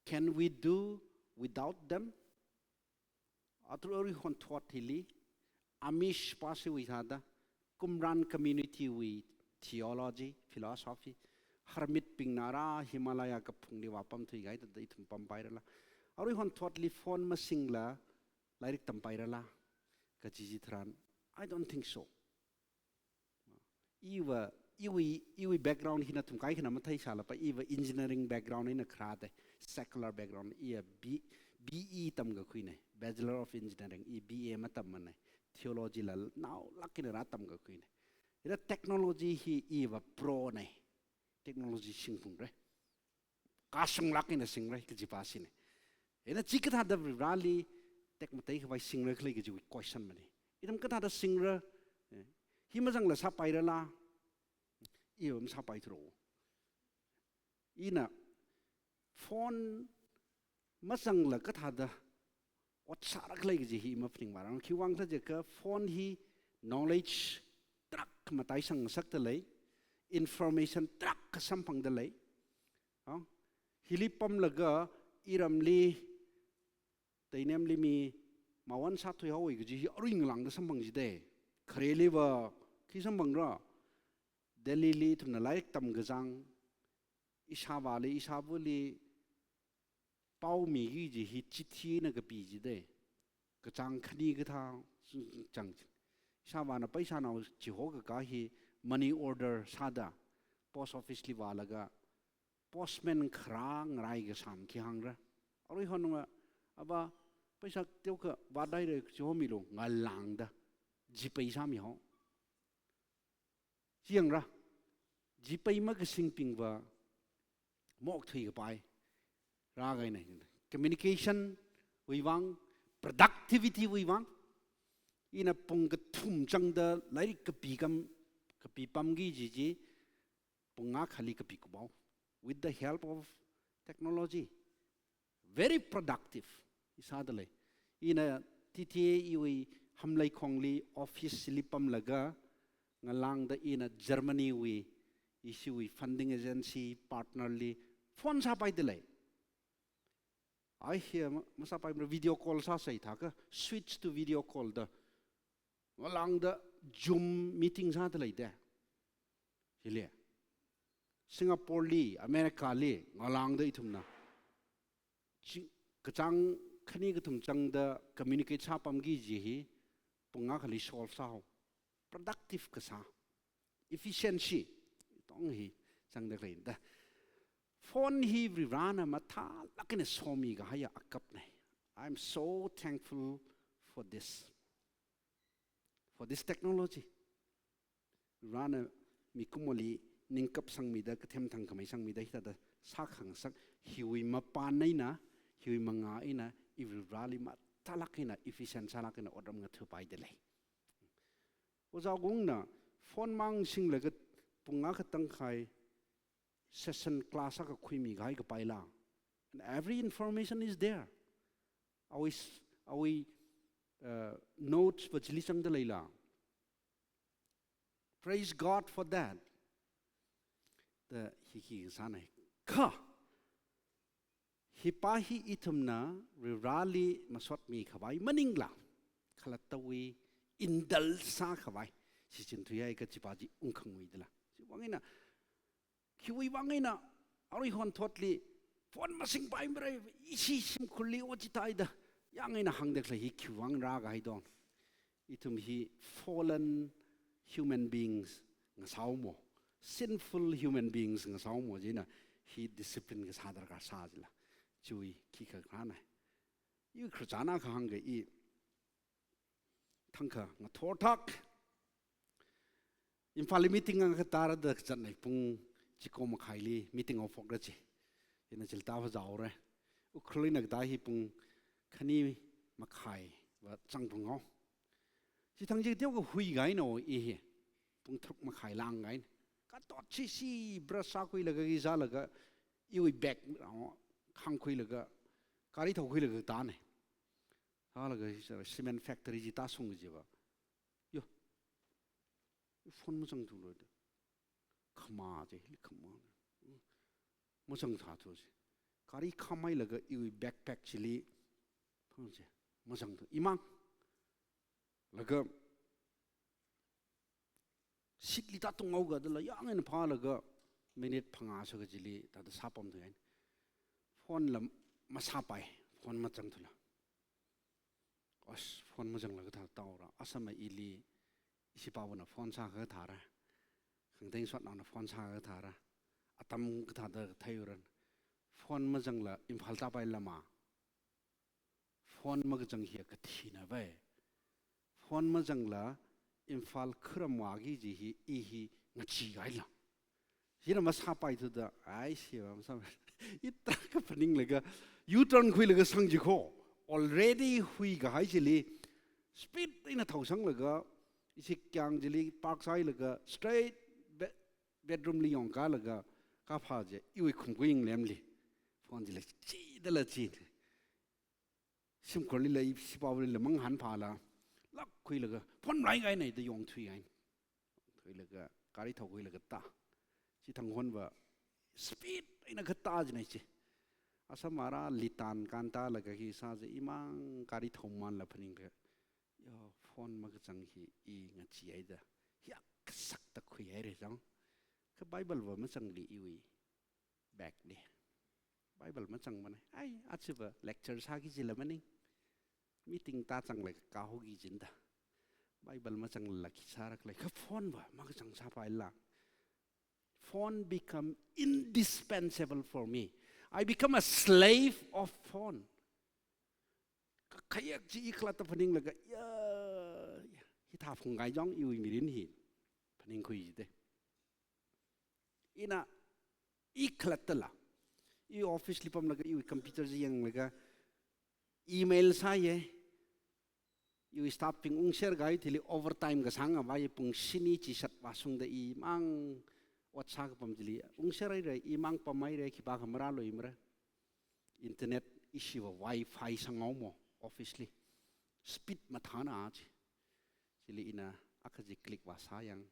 Can we do without them? Athum aruihon thot hili, Amish pasiwui thāda, Qumran community wui theology, philosophy, hermit bingna rā Himalaya kaphungli vāpamthuihaida ithum pampairala. Aruihon thotli phone masingla, lairik tampairala, kaji chitharan, I don't think so. Iva, iwui, iwui background hi nathum kaikhana matheisālapa, iva engineering background eina kharāda, secular background, iya B, BE tamkakhuina, Bachelor of Engineering, i BE matammana, theology la naolāk eina rātamkakhuina. Ira technology hi iva pro na, technology singphungra. Kasunglāk eina singra kajipa sina. Ina chi kathāda Vareli tekmatei khavai singra khalei kaji question mana. Ithum kathāda singra, eh, hi mazangla sāpairala, iva masāpaithuro. Ina phone mazangla kathāda ot sāra khalei kaji hi maphaningmara. Khiwuivang khala jiakha phone hi knowledge tarākha mataisang ngasakdalei, information tarākha samphangdalei. Ah, hili pamlaga iramli, Teinemli mi mawan sāthuihaowa kaji hi arui ngalāngda samphang jidalei. Khareli va khi samphangra? Delhili ithumna lairik tamkazang, ishāvāli, ishāvali, pao miki kaji hi chithi eina kapi jidalei. Kachāng khani kathā chang. Ishāvāna paisa nao chihokaka hi money order sāda, post office li vālaga, postman kharā ngarai kasām khi hāngra. Aruihon va, ava, paisa teokha vāthaira chihomilu, ngalāngda, GPay sāmihao. Chi yangra, GPay makasingbing va, mokthui kapai. Rākahaina. Communication wui vang, productivity wui vang. Ina pung kathum changda lairik kapi kam Kapipamki kaji chi, pung akhali kapi kupao. With the help of technology. Very productive. Hi sādalei. Ina T T A wui Hamleikhongli office li pamlaga, ngalāngda ina Germany wui, ishiwui funding agency partner li phone sāpaidalei. Ai hi ma-, masāpaimara, video call sāsei thākha, switch to video call da. Ngalāngda Zoom meeting sādalei da. Hili. Singapore li, America li, ngalāngda ithumna. Chi-, kachāng khani kathum changda communicate sāpamki kaji hi, pung akhali solve sāhao. Productive kasā. Efficiency. Tong hi, changda khalei da. Phone hi Varivarana mathālāk eina somikahaiya akapnei. I'm so thankful for this. For this technology. Varivarana mikumoli ningkap sangmida, kathemthang khamei sangmida, hithāda sākhangasak, hiwui mapān eina, hiwui mangā eina, i Varivarali mathālāk eina, efficient sālāk eina otram ngathapaidalei. Ojā Gungna phone mang singlaga pung akha tangkhai session class akha khuimikahai kapaila. And every information is there. Awui s-, awui, uh, notes va chili changdaleila. Praise God for that. Da hi khi sānei. Kha, hipa hi ithumna Varivarali masotmikhavai maningla, khalattawui indulge sākhavai shichin thuihai kachipa chi ungkhanguidala. Chiwui vang eina, khiwui vang eina, arui honthotli phone masingpaimara, ishi shimkhurli ot chithāda, yang eina hāngda khalei hi khiwui vang rākahai dong. Ithum hi fallen human beings ngasāhaomo, sinful human beings ngasāhaomo china hi discipline kasā darkar sā chila. Chiwui khikha kharānei. I khararchan akha hāngga i thangkha ngathorthak Imphalli meeting akha tāra da kazatnei, pung chiko makhaili meeting haophokra chi. Ina chili tāva zāhaora. Ukhrul eina katā hi pung khani makhaiva zangphunghao. Chithang chi teokha huikahaina i hi. Pung tharuk makhai langkahaina. Katot chi shi brush sākhuilaga, khi sālaga, iwui bag, khangkhuilaga, gari thaokhuilaga tānei. Thālaga hi sā, cement factory chi tāshung kajiva. Yo. Phone mazangthuloi da. Khama chi, hili khama. Mazangthāthu chi. Gari khamhailaga iwui backpack chili. Phone chi. Mazangthu. Imang. Laga seat li tātunghaoga dala yang eina phālaga minute phangā shākha chili tāda sāpamthuihaina. Phone la masāpai, phone mazangthula. As, phone mazanglaga thā tāhaora. Asama ili, ishipāvana phone sākha thāra. Khangteng sotnaona phone sākha thāra. Atam kathāda theiura. Phone mazangla Imphal tāpai lama. Phone makazang hi kathina vai. Phone mazangla Imphal khuram vāki kaji hi i hi ngacheekahaila. Hina masāpaithuda, ai, siva masāpai. I tarākha phaninglaga, U-turn khuilaga zang jikho. Already huikahai chili, speed eina thaosanglaga, ishi kyang chili park sāhailaga, straight be-, bedroom li yongkalaga, kaphā chi, iwui khumkui yinglemli. Phone chila, chidala chi. Shimkhurlila, ishipāvali la mangahān phāla, lāk khuilaga, phone malaikahaina da yongthuihaina. Thuilaga, gari thaokhuilaga tā. Chithang honva, speed eina katā china chi. Asama rā litan kān tālaga khi sā chi imang gari thaomānla phaninglaga. Yo, phone makazang hi i ngacheehaida. Hi akha sakta khuihaira chang. Kha Bible va mazangli iwui bag li. Bible mazangmana. Ai, achiva lecture sāki kajila maning. Meeting tāzanglaga kahoki kajina da. Bible mazangla khi sāra khalei, kha phone va makazang sāpaila. Phone become indispensable for me. I become a slave of phone. Kakhayak chi i khalatta phaninglaga, ya, ya, hithā phungkahai chang iwui mirin hi. Phaningkhui jite. Ina, i khalattala. I office li pamlaga, iwui computer chi yanglaga, email sāya. iwui staff bing ungser kahai thili overtime kasāngva pung shini chishat vāshungda imang ot sākapam chili ungser haira, imang pam haira, khipākha marāluimara. Internet ishiva wifi sanghaomo office li. Speed mathāna chi. Chili ina akha chi click vāsāyang.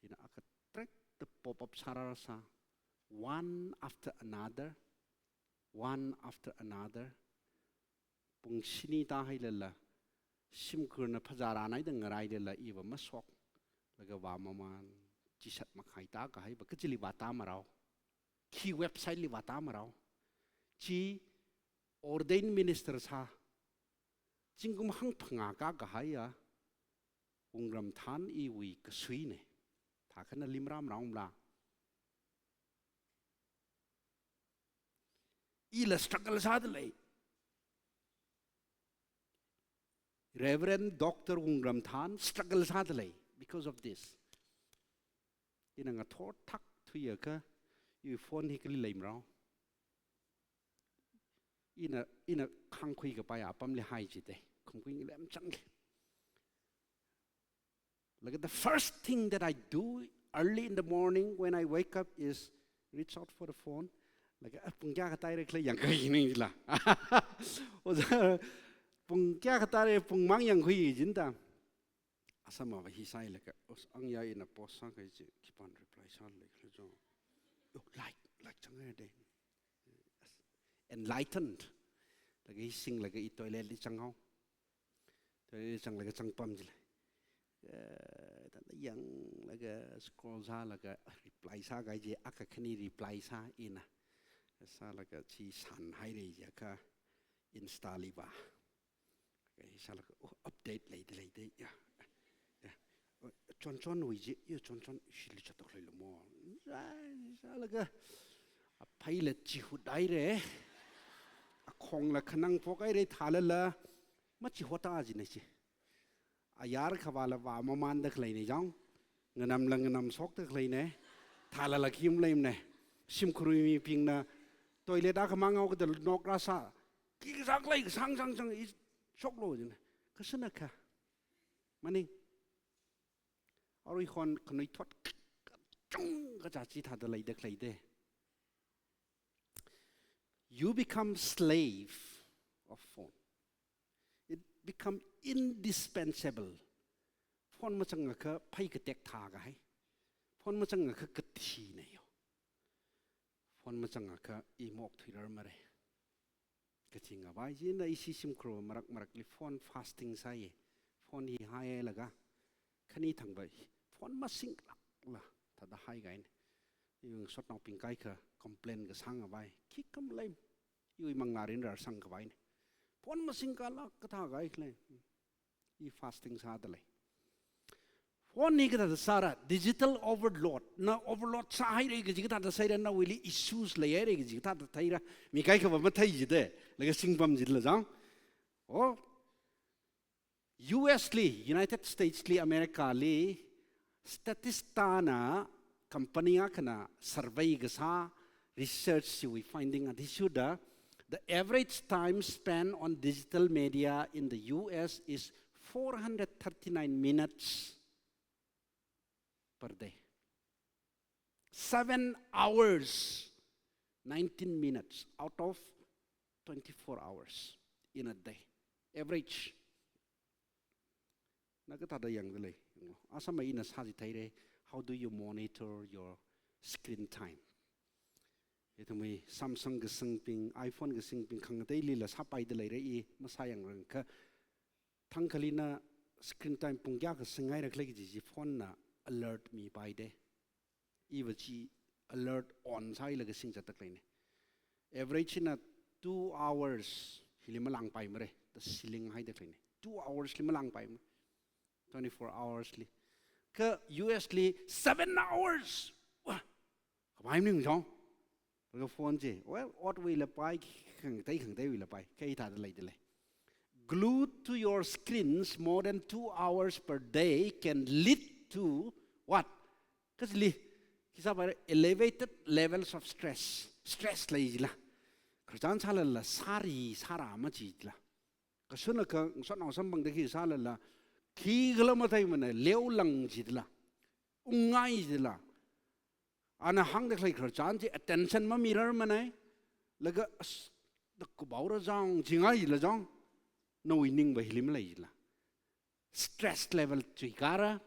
China akha track the pop-up sārāsā. One after another. One after another. Pung shini tāhailala, shimkhurna phazā rānhaida ngarailala iva mashok, laga vāmaman, chishat makhai tākahaiva kachili vātāmarao, khi website li vātāmarao, chi ordained minister sā, zingkum hangphangā kākahaia, wungram than iwui kasuine, thākha nali marāmaraomala. Ila struggle sādalei. Reverend Doctor Wungram Than struggle sādalei because of this. Ina ngathor thak thuiakha, iwui phone hi kali leimarao. Ina, ina khangkhui kapai apamli hai jite. Khumkhui ngilemchangli. Laga the first thing that I do early in the morning when I wake up is reach out for the phone. Laga, "Ah, pung kayākha tāhaira khala yangkhui ningla." Ojā, "Pung kayākha tāhaira, pung mang yangkhui," jinda. Asāmava hi sāhailaga, "Os, ang ya ina post sākahai chi, khipāna reply sālei khala jo." Oh, like, like changhaira de. Enlightened. Laga hi singlaga i toilet li changhao. Toilet li changlaga changpam chila. Eh, tanda yanglaga scroll sālaga reply sākahai chi akha khani reply sā ina. Sālaga chi sanhaira jiakha Insta liva. Kha sālaga, oh, update leida leida, ya. Ya. Oh, chonchonwui chi, ya, chonchon shili chatok leilumo. Sā, sālaga, aphaila chihut haira. Akhongla khanang phok haira, thālala, machihota jina chi. Ayar khavāla vāmamanda khaleina jang. Nganamla nganam shokta khaleina. Thālala khi maleimana. Shimkhurwui mibingna toilet akhamang haokada nok rāsā. Khi kasā khalei kasāng chang chang i shoklo jina. Kasāna kha. Maning. Arui hon khanuithot kachungkha chi thāda leida khaleide. You become slave of phone. It become indispensable. Phone machangakha phei katek thākahai. Phone machangakha kathina yo. Phone machangakha i mokthuirarmara. Kachi ngavai jina ishi shimkhur marak marakli phone fasting sāya. Phone hi hailaga. Khani thangva phone masingkhalakla thāda haikahaina. Iwui ngasotnaobing kaikha complain kasāng ngavai. Khikha maleimana. Iwui manglā rinrar sangkhavaina. Phone masingkhalak kathā kaikhala. I fasting sādalei. Phone hi kathāda sāra, digital overload. Na overload sāhaira kaji kathāda sāhaira, nawuili issues leihaira kaji kathāda theira. Mi kaikhava mathei jide. Laga singpam jila jang. Oh. U S li, United States li, America li, Statista na company akhana survey kasā, research chiwui finding athishurda, the average time spent on digital media in the U S is four hundred thirty-nine minutes per day. Seven hours, nineteen minutes out of twenty-four hours in a day. Average. Na kathāda yangdalei. Asāma ina sāchitheira, how do you monitor your screen time? Ithumwui Samsung kasingbing, iPhone kasingbing, khangateilila sāpaida leira, i masāyangrangkha. Thangkhalina screen time pung kayākha singhaira khala kaji chi phone na alert mipaide. Iva chi alert on sāhailaga singchatda khaleina. Average na two hours hili malāngpaimara, the ceiling haida khaleina. Two hours li malāngpaimara. Twenty-four hours li. Kha U S li seven hours. Wah, khavai maning jong. Laga phone chi, well, otwuila pai, khangatei khangateiwuila pai. Kha hithāda leidalei. Glued to your screens more than two hours per day can lead to what? Kachili, khi sāpaira elevated levels of stress. Stress lei jila. Khararchan sālala sāri sāra machila. Kashunakha, ngasotnao samphangda khi sālala, khikhala matheimana, leolang jidala, ungngai jidala. Ana hāngda khalei khararchan chi attention mamirarmana, laga, as, da kubaora jang, jingai jila jang, nawui ningva hili maleila. Stress level chuikara,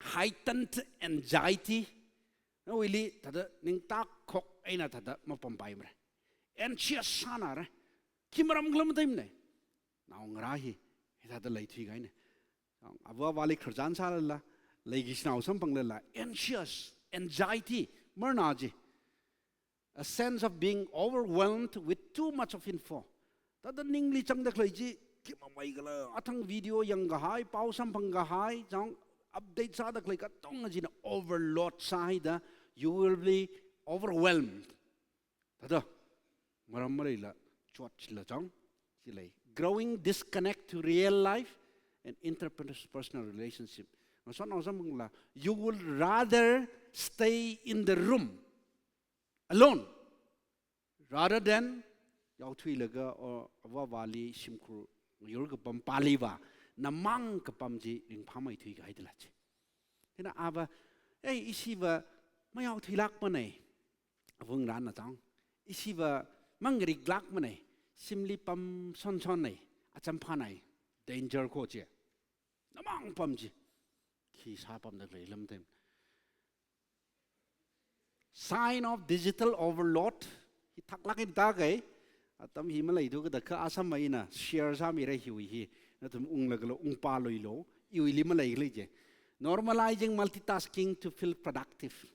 heightened anxiety, nawuili thāda ningtak khok eina thāda mapampaimara. Anxious sānara. Khi maram khala matheimana. Naongarā hi, hithāda leithui kahaina. Ava avāli khararchan sālala, leikashinao samphanglala, anxious, anxiety, marna ji. A sense of being overwhelmed with too much of info. Thāda ningli zangda khalei chi, khi mamei khala, athang video yangkahai, pao samphangkahai, jang update sāda khalei katonga china overload sāhaida, you will be overwhelmed. Thāda, maram maleila, chotchila jang, chilei. Growing disconnect to real life and interpersonal relationship. Ngasotnao samphangla, you would rather stay in the room alone rather than yaothuilaga or ava avāli shimkhur ngayur kapam paliva namang kapam chi ringphāmeithui kahaidala chi. Hina ava, "Ei, ishiva mayaothuilākmana." Avungrāna chang, "Ishiva mangriklākmana. Shimli pam shonshonna. Acham phāna. Danger ko chi." Namang pam chi. Khi sāpamda khalei lam tem. Sign of digital overload. Hi thaklāk eina tākahai. Atam hi maleithu kada kha asam eina share sāmira hiwui hi. Nathum unglaga lo, ungpāluilo. Iwuili malei khalei chi. Normalizing multitasking to feel productive.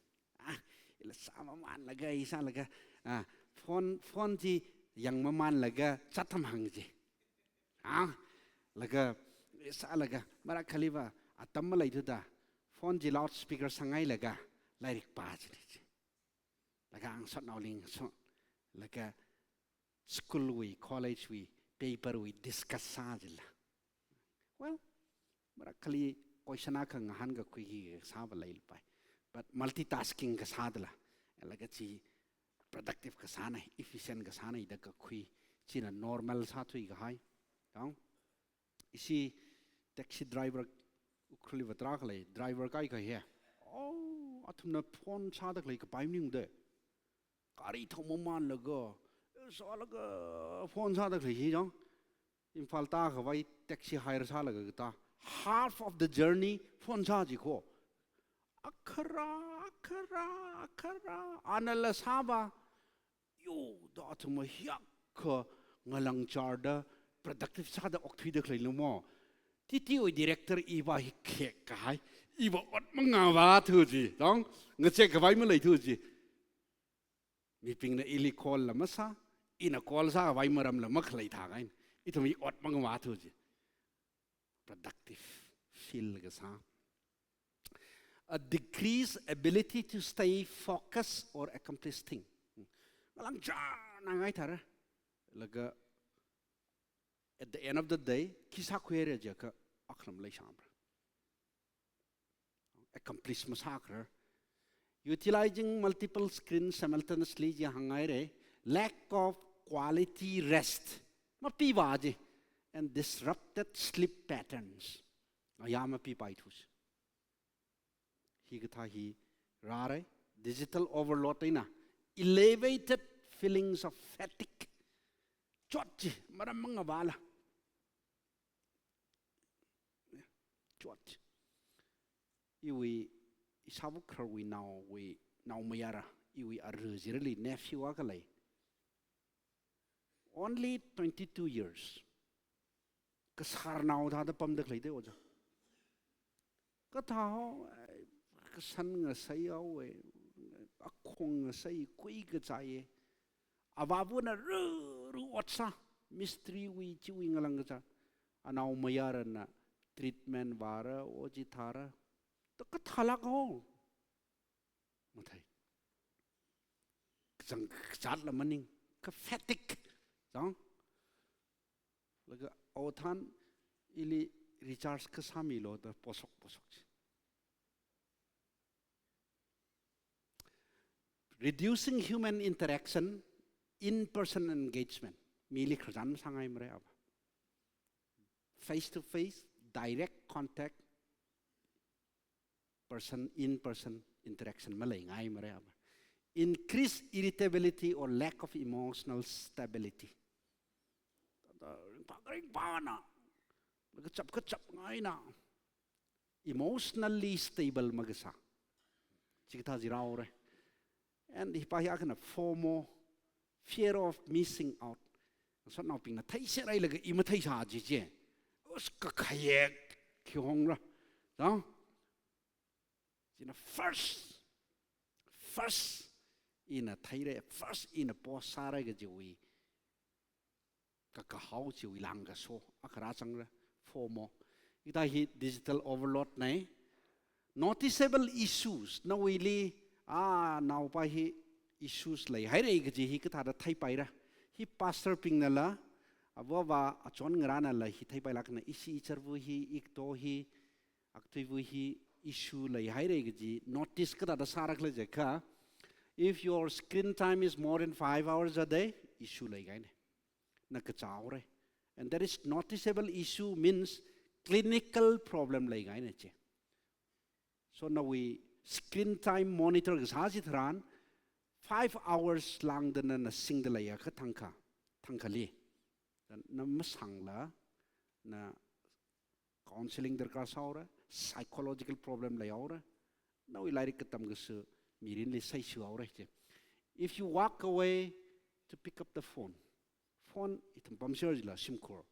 Ah, ila sāmamanlaga, i sālaga. Ah, phone, phone chi yangmamanlaga, chat tham hāng chi. Ah, laga, sālaga, marākhaliva, atam maleithuda, phone chi loudspeaker sāngailaga, lairik pā chili chi. Laga ngasotnaoli ngaso, laga school wui, college wui, paper wui discuss sā jila. Well, marākhali question akha ngahānkakhui kasāva leilapai. But multitasking kasādala, laga chi productive kasāna, efficient kasāna da kakhui, china normal sāthui kahai. Tang, ishi taxi driver Ukhrulli vatra khalei, driver kaikha hi. Oh, athumna phone sāda khalei kapai maningda. Gari thoumamanlaga, sālaga phone sāda khalei hi jang. Imphal tākhavai taxi hire sālaga katā. Half of the journey phone sā chi ko. Akhara, akhara, akhara. Anala sāva. Yo, da athum hiyākha ngalāngcharda productive sāda okthuida khalei lamo. Titi wui director iva hi khek kahai. Iva ot mangavāthu chi. Tang, ngachek khavai maleithu chi. Mibingna ili call la masā, ina call sākhavai maramla makhalei thākahaina. Ithum hi ot mangavāthu chi. Productive feel kasā. A decreased ability to stay focused or accomplish thing. Ngalāngcharnangai thāra. Laga, at the end of the day, khi sākhuira jiakha, akhana maleisāmara. Accomplish masākharar. Utilizing multiple screens simultaneously chi hānghaira, lack of quality rest mapivā chi, and disrupted sleep patterns. Aya mapipaithu chi. Hikathā hi rāra, digital overload eina, elevated feelings of fatigue. Chot chi, maram mangavāla. Chot. Iwui, ishāvā khararwui naowui, naomayara, iwui ara chirali nephew akha lei. Only twenty-two years. Kasharnao thāda pamda khalei te oja. Kathā ho, eh, kashan ngasai haowa, eh, akhong ngasai kui kachai, eh. Avāvana ru, ru ot sā, mistri wui, chiwui ngalāng kachā. Anaomayarana treatment vāra, oji thāra. Ta kathālāk ho. Mathei. Kachang kachatla maning, ka fatigue. Chang. Laga awo thān ili recharge kasāmilu da posok posok chi. Reducing human interaction, in-person engagement. Mili khararchan sāngaimara ava. face to face, direct contact, person, in person interaction maleingaimara. Increased irritability or lack of emotional stability. Ringphā, ringphāna, kachap, kachapngaina, emotionally stable makasā. Chikathā ji rāhaora. And hipā hi akhana FOMO, fear of missing out. Ngasotnaobingna theisāhailaga i matheisā chi chi. Us, kakhayek khi hongra. Chang? China first, first ina theira, first ina post sāra kajiwui kakahao chiwui lāngkaso akha rāzangra, FOMO. Hithā hi digital overload nei. Noticeable issues, nawuili, ah, naopā hi issues leihaira kaji hi kathāda theipaira. Hi pastor bingnala, avāva achon ngarānala hi theipailākna, ishi icharva hi, ikto hi, akthuiva hi issue leihaira kaji notice kathāda sārakhala jiakha, if your screen time is more than five hours a day, issue leingaina. Na kachāhaora. And that is noticeable issue means clinical problem leingaina chi. So nawui screen time monitor kasā chitharan, five hours lāngda nana singda leiakha thangkha, thangkhali, na masangla, na counseling darkar sāhaora, psychological problem leihaora, nawui lairik katam kaso mirinli seishihaora chi. If you walk away to pick up the phone, phone ithum pamshar jila shimkhur,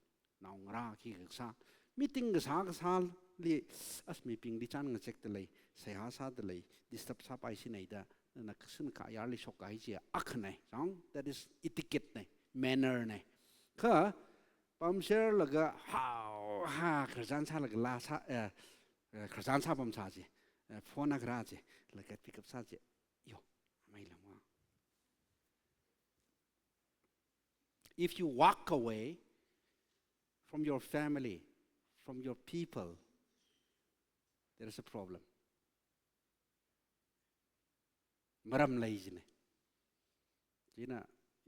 naongarā khi kasā, meeting kasā kasāli, as mibingli chān ngachekda lei, seihā sāda lei, disturb sāpaisina da, na kasin kayarli shokkahai chi akhanei, chang? That is etiquette nei, manner nei. Kha, pamsharlaga, hao, ha, khararchan sālaga laa sā, eh, eh, khararchan sāpamsā chi, eh, phone akha rā chi, laga pick up sā chi, yo, amei lamwa. If you walk away from your family, from your people, there is a problem. Maram lei jina. China,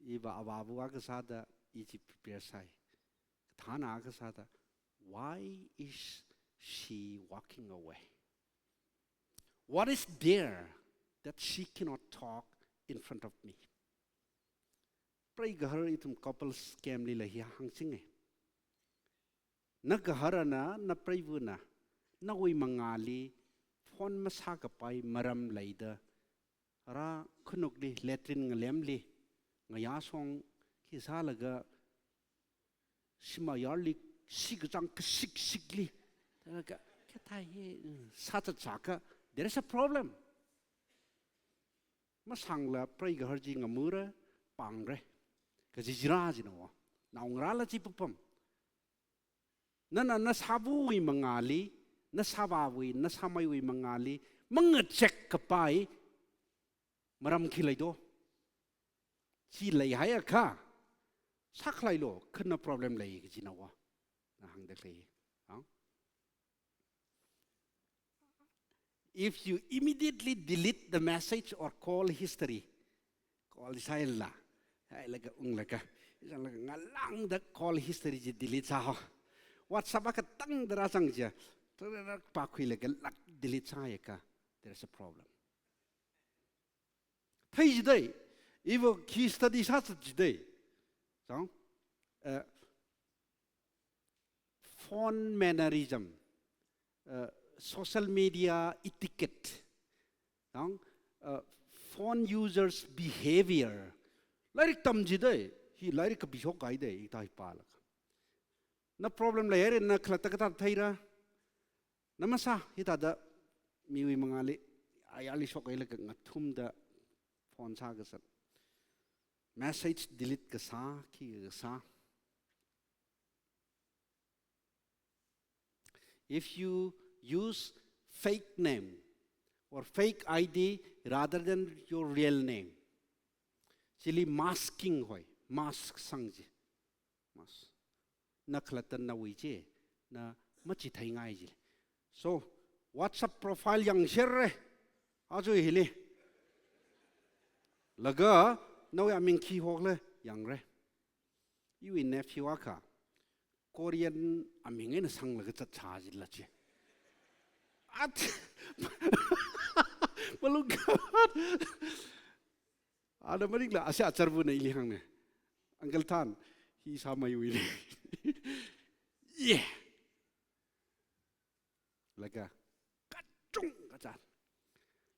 iva avāva akha sāda, i chi prepare sāi. Kathāna akha sāda, why is she walking away? What is there that she cannot talk in front of me? Preigahar ithum couples camp lila hi hāngchinga. Nagahar ana, napreiva̱na, nawui mangāli phone masākapai maram leida, ara khanukli, latrine ngalemli, ngayāshong khi sālaga, shim ayarli shikachang kashikshikli, thālaga, kathā hi, mm, sāchat sākha, there is a problem. Masangla preigahar chi ngamura, pāngra. Kaji jira jina wa. Naongarāla chi papam. Nana nasāva̱wui mangāli, nasāvāwui, nasāmeiwui mangāli, mangachek kapai, maram khi leido. Chi leihaiakha, sākhalei lo, khana problem lei kajina wa. Na hāngda khalei. Hang? If you immediately delete the message or call history, call sāla, hailaga unglaga, sanglaga ngalāngda call history chi delete sāhao. WhatsApp akha tangda rāzang chi, tarara pākhuilaga lak delete sāhaiakha, there is a problem. Thei jidei, iva khi study sāzat jidei. Chang, eh, phone mannerism, eh, social media etiquette, chang, eh, phone users behavior. Lairik tam jidei, hi lairik kabishok kaidei, ithā hi pālaga. Na problem leihaira, na khalatta kathā theira. Na masā, hithāda miwui mangāli, ayarli shokhailaga ngathumda phone sākasā. Message delete kasā, khi kasā. If you use fake name or fake I D rather than your real name, chili masking hoi, mask sangji. Mas. Na khalatta nawui chi, na machitheingai ji. So, WhatsApp profile yangserra, aja hili. Laga, nawui aming khi hokhala yangra. Iwui nephew akha. Korean aming eina sanglaga zatsā jila chi. At, malung khat. Ana maningla, ashi acharvana ili hāngna. Uncle Than, hi sāmeiwuina. Yeah. Laga, kachungkha chān.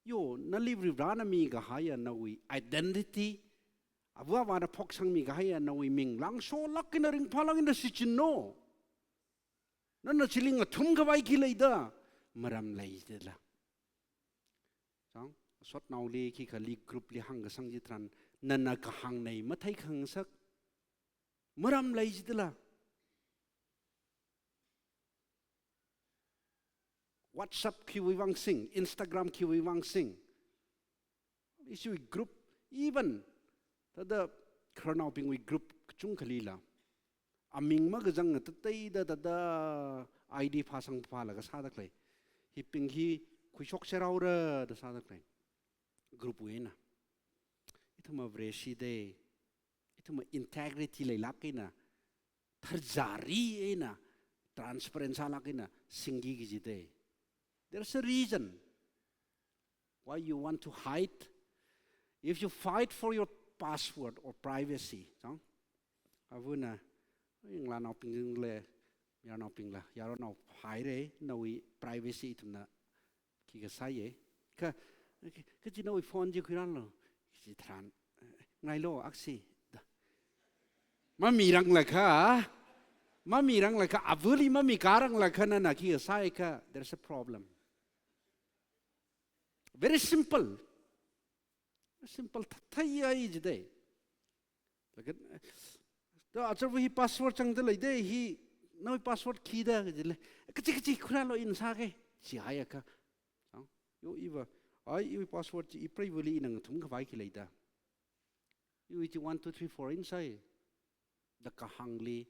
Yo, nali Varivarana mikahaiya nawui identity, ava avāna phoksangmikahaiya nawui ming, langsholāk eina ringphālāk eina shichinlu. Nana chili ngathumkhavai khi leida, maram lei jila. Chang, sotnaoli khikhali group li hāngkasang chitharan, nana kahāngnei matheikhangasak. Maram lei jila. WhatsApp khiwui vang sing, Instagram khiwui vang sing. Ishiwui group, even thāda khararnaobingwui group kachungkhali la. Aming makazang ngatatei da thāda I D phāsang phālaga sāda khalei. Hibing hi khuishok serhaora da sāda khalei. Group wui eina. Ithumva Vareshi dei. Ithumva integrity leilāk eina, tharzari eina, transparent sālāk eina singki kaji dei. There's a reason why you want to hide. If you fight for your password or privacy, chang? Avana, ngalānaobingla, mayarnaobingla, yaronao haira, nawui privacy ithumna khikha sāya. Kha, kha chi nawui phone chi khuirālu. Chitharan, ngailu aksi da. Mamiranglakha, mamiranglakha, avali mamikāranglakha nana khikha sāakha, there's a problem. Very simple. Simple, thāthāya jidei. Laga, da acharva hi password changda leidei, hi nawui password khida kajila. Kachi kachi khuirālu ina sāga. Chihaiakha. Chang, yo iva, ai iwui password chi ipreivali ina ngathumkhavai khi leida. Iwui chi one, two, three, four ina sāi. Da kahāngli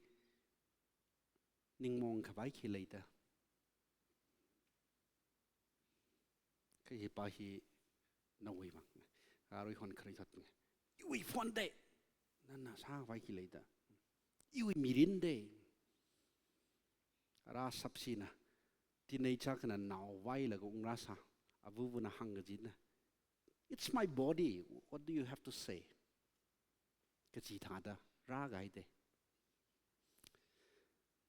ningmaongkhavai khi leida. Kha hipa hi nawui vang. Arui hon kharei thot. Iwui phone dei. Nana sākhavai khi leida. Iwui mirin dei. Ara sapsina. Teenager akhana naovailaga ungrāsā. Avavana hāngkajina. It's my body. What do you have to say? Kachi thāda rākahaidei.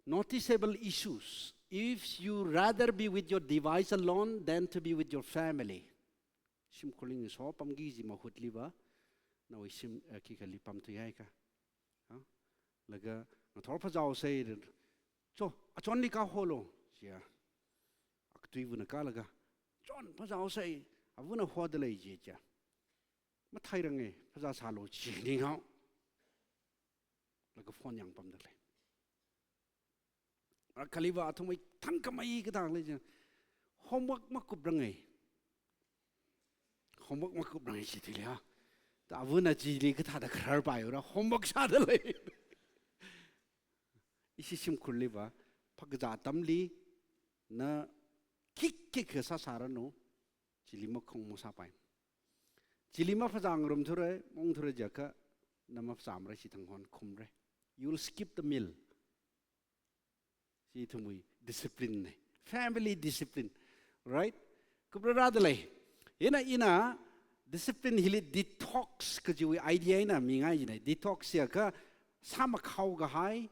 Noticeable issues. If you rather be with your device alone than to be with your family. Shimkhurli ngaso pamki kaji mahutliva, nawui shim, eh, khikhali pamthuihaiakha. Ha? Laga ngathor phazāhaosei, cho, achonli kaholu, jiya. Akathuivana kālaga, chon phazāhaosei, avana hoda lei jiya. Matheiranga, phazā sālu chi ninghao. Laga phone yangpamda lei. Akhaliva athumwui thangkhamei kathā lei chi. Homework makupranga. Homework makupranga chi thili ha. Da avana chili kathāda khararpaiura homework sāda lei. Ishi shimkhurliva, phakazā atamli, na khikha sāsāranu, chili makhong masāpai. Chili maphazā ngarumthura, maungthura jiakha, na maphazāmara chithang hon khumra. You will skip the meal. Chi ithumwui discipline na. Family discipline. Right? Kupra rāda lei. Ina, ina, discipline hili detox kajiwui idea eina mingai jina. Detox jiakha, sāmakhao kahai,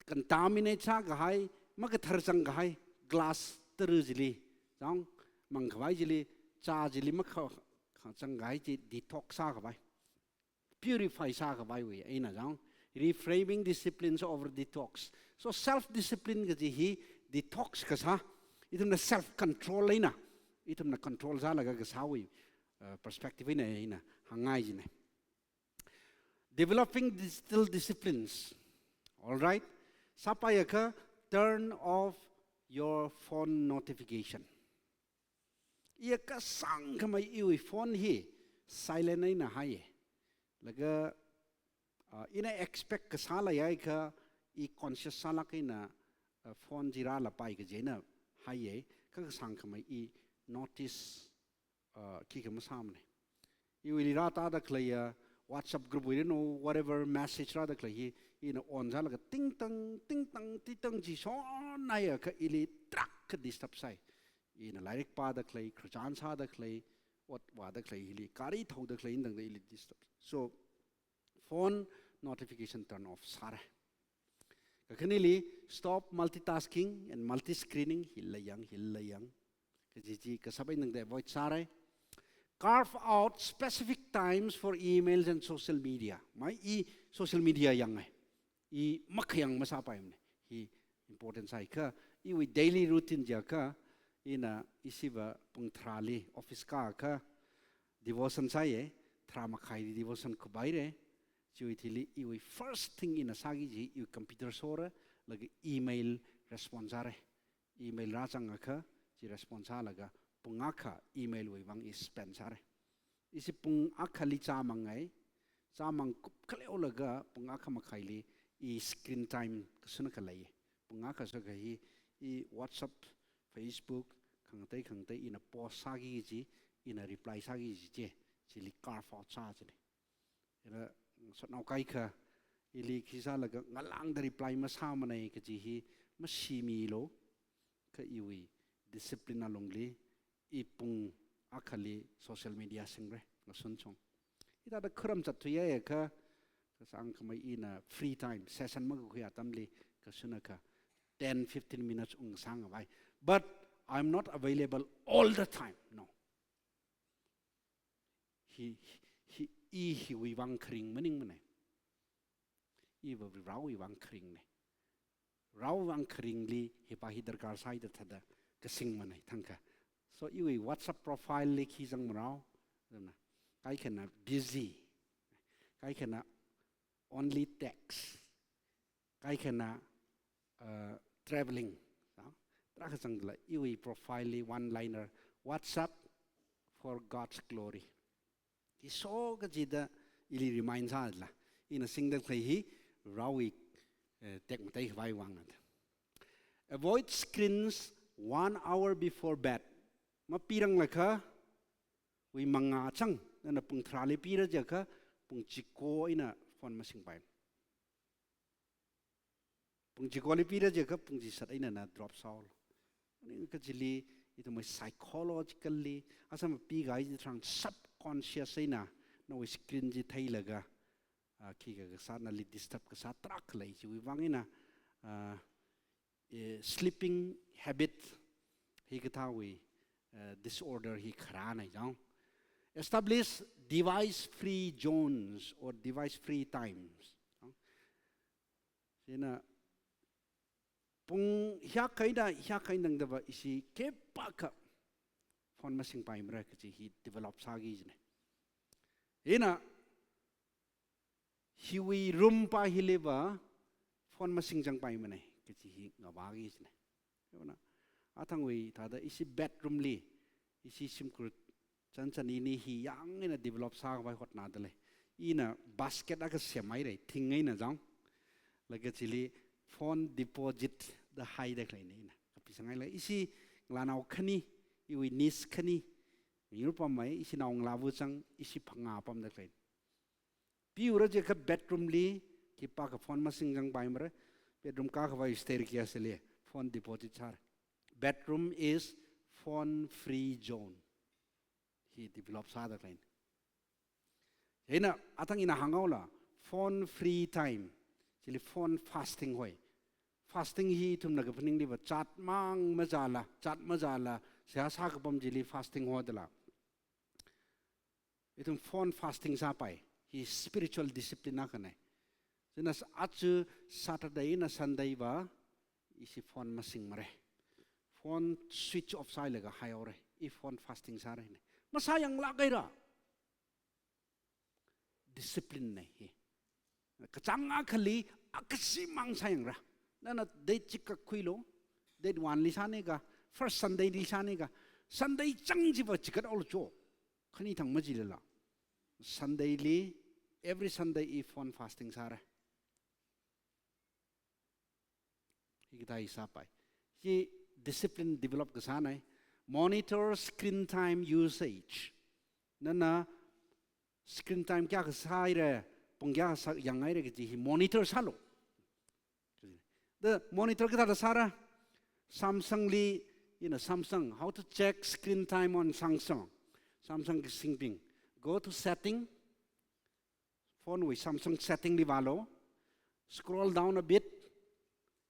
contaminate sākahai, makathar zangkahai, glass tara chili, chang, mangkhavai chili, chā chili makha, kha zangkahai chi detox sākhavai. Purify sākhavaiwui eina chang. Reframing disciplines over detox. So self-discipline kaji hi detox kasā, ithumna self-control eina, ithumna control sālaga kasāwui, uh, perspective eina, eina hāngngai jina. Developing digital disciplines. All right. Sāpaiakha, turn off your phone notification. Iya kasāngkhamei iwui phone hi silent eina haiya. Laga, ah, ina expect kasā leiakha i conscious sālāk eina, ah, phone chi rālapai kaji eina haiya. Kha kasāngkhamei i notice, ah, khikha masāmana. Iwuili rātāda khaleiya WhatsApp group wui rin, whatever message rāda khalei hi, ina on sālaga ting tang, ting tang, ting tang chi shon naiakha ili tarākha disturb sāi. Ina lairik pāda khalei, khararchan sāda khalei, ot vāda khalei hili, gari thaoda khalei eina tangda ili disturb. So, phone notification turn off sāra. Kakhaneli, stop multitasking and multi-screening, hila yang, hila yang. Kaji chi kashap eina tangda avoid sāra. Carve out specific times for emails and social media. Mai i social media yangai. I makhayang masāpaimana. Hi important sāi kha, iwui daily routine jiakha, ina ishiva pung tharāli office kākha, devotion sāya, tharā makhaili devotion khuipaira, chiwui thili iwui first thing ina sāki kaji, iwui computer shora, laga email response sāra. Email rāzangakha, chi response sālaga, pung akha email wui vang i spend sāra. Ishi pung akhali chāmangai, chāmang kupkhaleolaga, pung akha makhaili i screen time kashun akha lei. Pung akha shākha hi, i WhatsApp, Facebook, khangatei khangatei ina post sāki kaji, ina reply sāki kaji chi, chili carve out sā china. Ina sotnao kaikha, ili khi sālaga ngalāngda reply masāmanei kaji hi, mashimilu, kha iwui discipline alungli, i pung akhali social media singra, ngashun chung. Hithāda kharam zatthuiya kha, kasāngkhamei ina free time, session makakhui atamli, kashun akha ten, fifteen minutes ungsang avai. But I'm not available all the time, no. Hi, hi, i hiwui vang kharing maningmanei. Iva Varewui vang kharingnei. Varewui vang kharingli hipa hi darkar sāi da thāda kasingmanei thangkha. So iwui WhatsApp profile li khi zangmarao, zangna. Kaikhana busy. Kaikhana only text. Kaikhana, uh, traveling. No? Tarākha zangdala iwui profile li one liner. WhatsApp for God's glory. Hi so kachida ili remind sādala. Ina singda khalei hi Varewui, eh, tekmatei khavai vangna. Avoid screens one hour before bed. Mapiranglakha, wui mangā chang, nana pung tharāli pira jiakha, pung chiko eina phone masingpai. Pung chikoli pira jiakha pung chishat eina na drop sālu. Maningakha chili, ithumwui psychologically, asam pi gai tharang subconscious eina, nawui screen chi theilaga, ah, khikha kasā nali disturb kasā tarākha lei chiwui vang eina, ah, eh, sleeping habit hikathāwui, eh, disorder hi kharānei jang. Establish device free zones or device free times. Chieina pung hiyākha eina hiyākha eina tangdava ishi khipākha phone masingpaimara kaji hi develop sāki kajinei. Chieina hiwui room pa hiliva phone masingzangpaimanei kaji hi ngavāki kajinei. Yona, athangwui thāda ishi bedroom li, ishi shimkhur chānchan ini hi yang eina develop sākhavai hotnadalei. Ina basket akha semhairei, thing eina jang. Laga chili phone deposit da haida khaleinei ina. Kapisang hailei, ishi ngalānao khani, iwui niece khani, miyur pamei, ishi naongalāva chang, ishi phangā pamda khalei. Piura jiakha bedroom li, khipākha phone masingzangpaimara, bedroom kākhavai staircase li, phone deposit sāra. Bedroom is phone free zone. Hi develop sāda khalei. Chieina athang ina hānghaola, phone free time, chili phone fasting hoi. Fasting hi ithumna kaphaningliva chat mang mazāla, chat mazāla, seihā sākapam chili fasting hodala. Ithum phone fasting sāpai, hi spiritual discipline akhanei. Chieina s-, aja Saturday eina Sunday va, ishi phone masingmarei. Phone switch off sāhailaga haihaorei. I phone fasting sāreinei. Masāyanglāk haira. Discipline nei hi. Kachāng akhali, akhashi mang sāyangra. Nana date chikha khuilu, date one li sānei ka, first Sunday li sānei ka, Sunday chang chiva chikathaolu cho. Khani thang majilala. Sunday li, every Sunday i phone fasting sāra. Hikathā sāpai. Hi discipline develop kasānei. Monitor screen time usage. Nana screen time kayākha sāhaira, pung kayākha sā, yanghaira kaji hi monitor sālu. The monitor kathāda sāra? Samsung li, you know, Samsung, how to check screen time on Samsung. Samsung kasingbing. Go to setting, phone wui Samsung setting li vālu. Scroll down a bit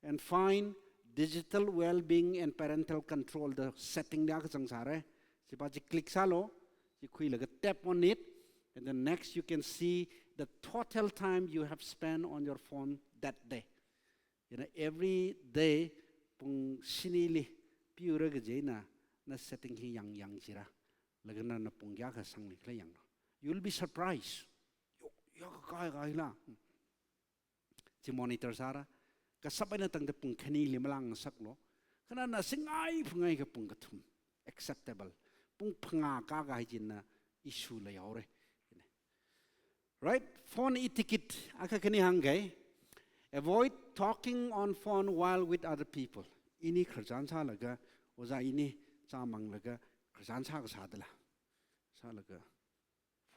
and find digital well-being and parental control. The setting li akha zangsāra. Chipa chi click sālu. Chi khuilaga tap on it. And then next you can see the total time you have spent on your phone that day. You know, every day pung shinili piura kaji eina, na setting hi yang, yang chira. Laga nana pung kayākha sangli khala yanglu. You'll be surprised. Yo, ya ka kai kai la. Hmm. Chi monitor sāra. Kasāpai eina tangda pung khanili malang saklu. Kha nana singai phungai ka pung kathum. Acceptable. Pung phangā kakā hi china issue leihaora. Right? Phone etiquette akha khani hāngkei. Avoid talking on phone while with other people. Ini khararchan sālaga, ojā ini chāmanglaga, khararchan sākasā dala. Sālaga,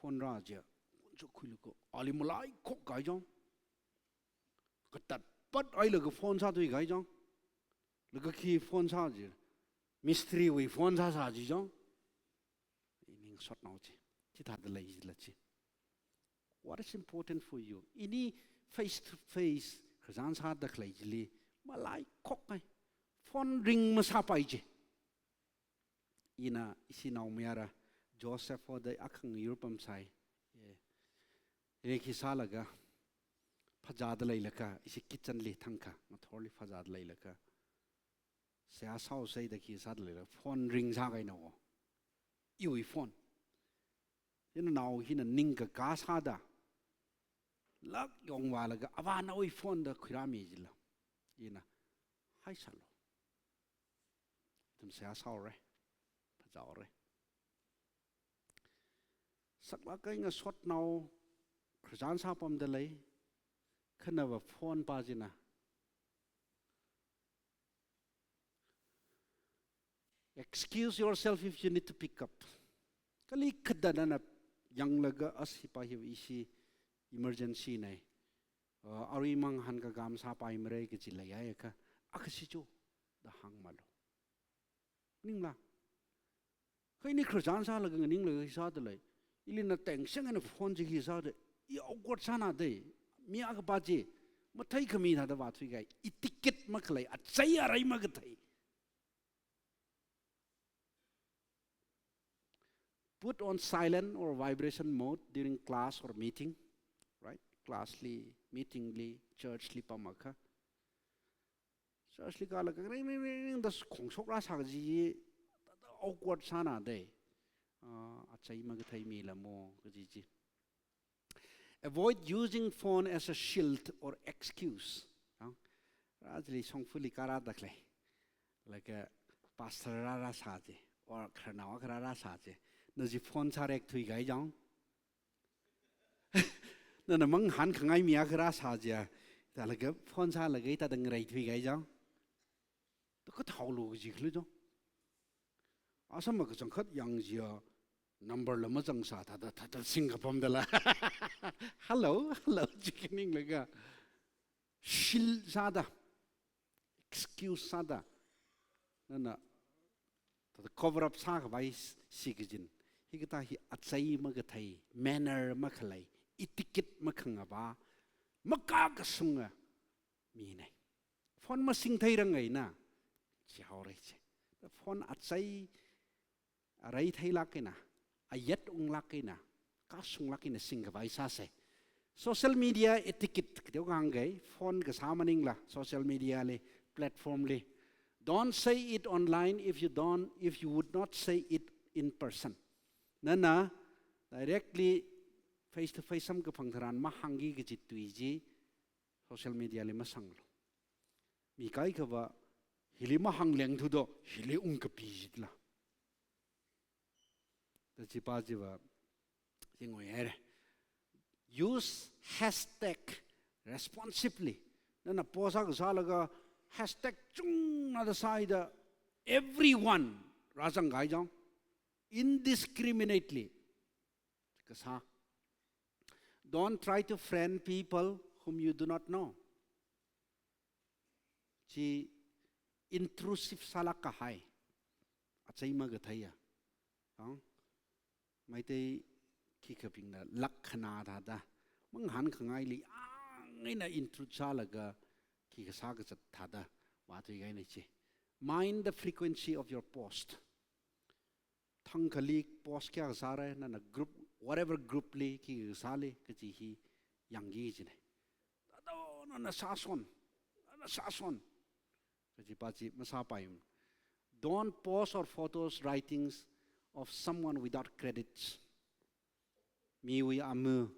phone rā chiakha, phone chi khuilaga, ali malaikhok kahai chang. Katatpat hailaga phone sāthui kahai chang. Laga khi phone sā chi, mistri wui phone sāsā chi chang. Ining sotnao chi. Chithāda lei jila chi. What is important for you? Ini face to face khararchan sāda khalei chili malaikhok kahai. Phone ring masāpai chi. Ina ishi naomayara Joseph hoda akhang yur pamsai. Eh, rekhi sālaga, phazāda leilakha, ishi kitchen li thangkha, ngathorli phazāda leilakha. Seihā sāhaosei da khi sāda leilakha, phone ring sākahaina wo. Iwui phone. Ina nao hina ningkakā sāda. Lak yongvālaga, avā nawui phone da khuirāmi jila. Ina, haisālu. Ithum seihā sāhaora. Phazāhaora. Saklāk eina sotnao, khararchan sāpamda lei, khanava phone pa china. Excuse yourself if you need to pick up. Kali khada nana yanglaga, as hipa hi ishi emergency nei. Uh, arui mang han ka gam sāpai mara kaji leiakha, akha sichu da hāngmalu. Ningla. Kha ini khararchan sālaga nganinglaga hi sāda lei. Ili na tengsheng eina phone chi hi sāda, i awkward sāna dei. Mi akha pa chi, mathei khami thāda vāthui kahai. Etiquette makhalei, achei arei makathei. Put on silent or vibration mode during class or meeting, right? Class li, meeting li, church li pamakha. Church li kālaga ring, ring, ring, ring, da khongshok rāsā kaji, awkward sāna dei. Ah, achei makathei mila mo, kaji chi. Avoid using phone as a shield or excuse. Ang, rā chili shongfali kārāda khalei. Laga pastor rāra sā chi, or khararnao kharā rāsā chi. Na chi phone sārekthui kahai chang. Nana mang han khangai mi akha rāsā chi. Thālaga phone sālaga hithāda ngareithui kahai chang. Thāda kathālu kaji khala chang. Asam ma kachangkhat yang chiya number la mazangsā thāda, thāda singkapam dala. Hello, hello, chi khaninglaga. Shield sāda. Excuse sāda. Nana, thāda cover up sākhavai s-, si kajin. Hikathā hi achei makathei, manner makhalei, etiquette makhangavā, makā kasunga mi nei. Phone masingthei rang eina, chihaora chi. Phone achei, arei theilāk eina, ayat unglāk eina, kasunglāk eina singkhavai sāsei. Social media etiquette, kateo kahāng kahai, phone kasā maningla, social media li, platform li. Don't say it online if you don't, if you would not say it in person. Nana, directly face to face samkaphang tharan mahāngki kaji tui chi, social media li masanglu. Mi kaikhava, hili mahāngleng thudo, hili ungkapi jila. Da chipa chiva, chi ngoi haira. Use hashtag responsibly. Nana post akha sālaga, hashtag chungna da sāhaida, everyone, rāzang kahai chang. Indiscriminately. Kasā. Don't try to friend people whom you do not know. Chi intrusive sālāk kahai. Achei makatheiya. Ang, Meitei khikhabingna lakhana thāda, mangahān khangaili ang eina intrude sālaga khikha sā kazat thāda vāthui kahaina chi. Mind the frequency of your post. Thangkhali post kayākha sāra, nana group, whatever group li, khikha sāli kaji hi yangki kajina. Thāda nana sāson, nana sāson kajipa chi masāpai. Don't post or photos, writings of someone without credits. Miwui ama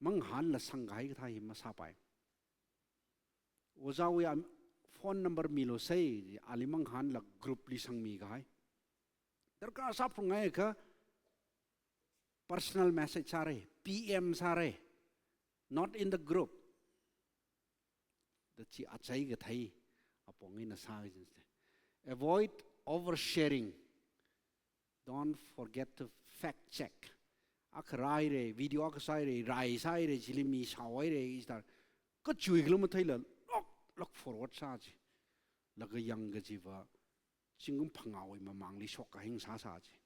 mangahānla sangkahai kathā hi masāpai. Ojāwui am-, phone number milu sai, ali mangahānla group li sangmi kahai. Darkar sāphungngaiakha personal message sāra, P M sāra, not in the group. Da chi achei kathei apong eina sā kajina. Avoid oversharing. Don't forget to fact check. Akha rāhaira, video akha sāhaira, rai sāhaira, chili mi shaohaira, is that kachui khala matheila lok lok forward sā chi. Laga yang kajiva zingkum phangāwui mamangli shok kahai ngasāsā chi.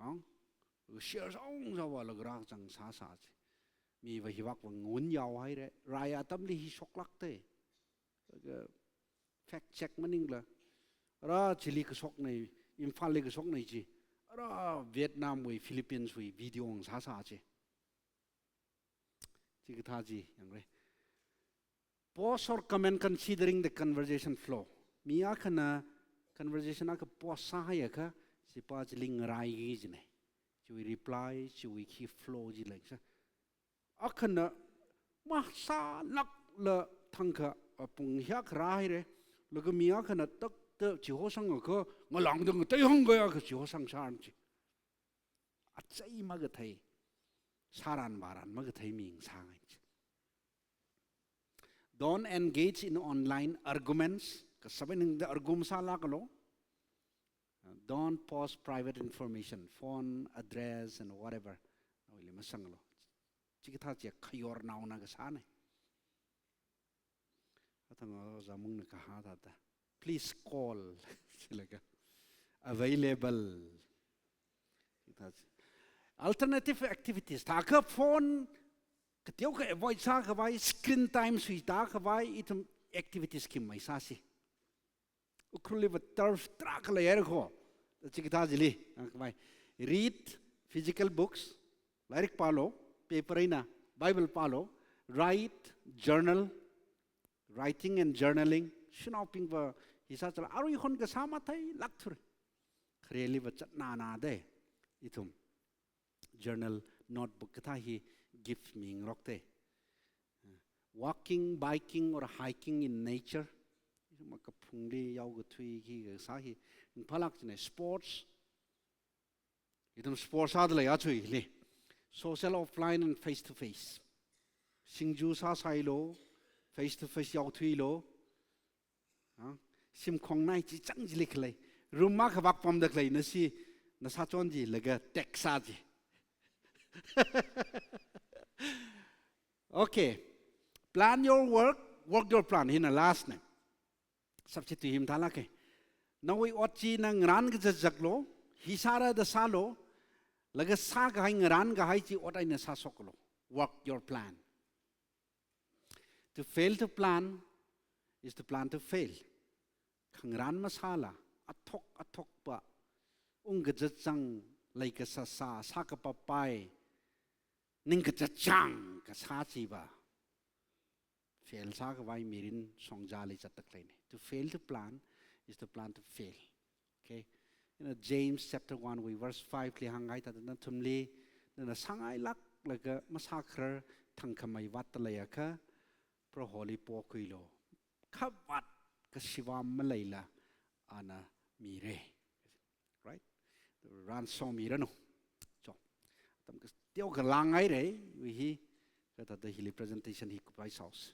Ang, share sāung sāva laga rākazang sāsā chi. Miva hivakva ngun yaohaira, rai atamli hi shoklākte. Laga fact check maningla, ara chili kashoknei, Imphalli kashoknei chi, ara Vietnamwui, Philippines wui video ngasāsā chi. Chikathā chi yangra. Pause or comment considering the conversation flow. Mi akhana conversation akha pause sāhaiakha, chipa chili ngaraiki kajina. Chiwui reply, chiwui khi flow chi leisā. Akhana masālākla thangkha apong hiyākha rāhaira, laga mi akhana takta chihosangakha ngalāngda ngatei hāngkahai akha chihosang sāran chi. Achei makathei, sāran vāran makathei mi ngasāngai chi. Don't engage in online arguments. Kasāpai ningda argument sālākalu. Uh, don't post private information, phone, address, and whatever. Nawuili masanglu. Chikathā chi khayornaona kasāna. Athang ojā Mungna kahā thāda, "Please call." Chilaga, "Available." Chikathā chi. Alternative activities. Thākha phone kateokha avoid sākhavai, screen time suitākhavai, ithum activities khi maisāsi. Ukhrulli va turf tarākha leihaira kho. Chikathā chili, ah, khavai. Read physical books, lairik pālu, paper eina, Bible pālu, write, journal, writing and journaling, shanaobingva hi sāchala, arui hon kasā matheilāk thura. Khareli va chatnānā de, ithum journal, notebook kathā hi gift mingarokte. Walking, biking or hiking in nature. Ithum kaphungli yaokathui khi kasā hi ringphālāk china. Sports. Ithum sports sāda leiya chui hili. Social, offline and face to face. Singju sāsailu, face to face yaothuilu. Ha? Simkhong nai chi chang chili khalei. Room akha vak pamda khalei nasi, nasa chon chi laga text sā chi. Okay. Plan your work, work your plan. Hina last na. Substitute hi mathālāka. Nawui ot chi na ngarān kazat zatlu, hi sāra da sālu, laga sākahai ngarān kahai chi ot eina sāshoklu. Work your plan. To fail to plan is to plan to fail. Khangarān masāla, athok athokpa, ungkazat zang, leikasā sā, sākapapai, ningkazat zang kasā chiva fail sākhavai mirin shongzali zatda khaleina. To fail to plan is to plan to fail. Okay? Ina James chapter one wui verse five li hānghai thāda nathumli, nana sāngailāklaga masākharar thangkhamei vātda leiakha, Proholi pokhuilu. Khavāt kashivam maleila ana mira. Right? Ransom miranu. So, atam kateokha langhaira, wui hi, kathāda hili presentation hi kuphai sāusa.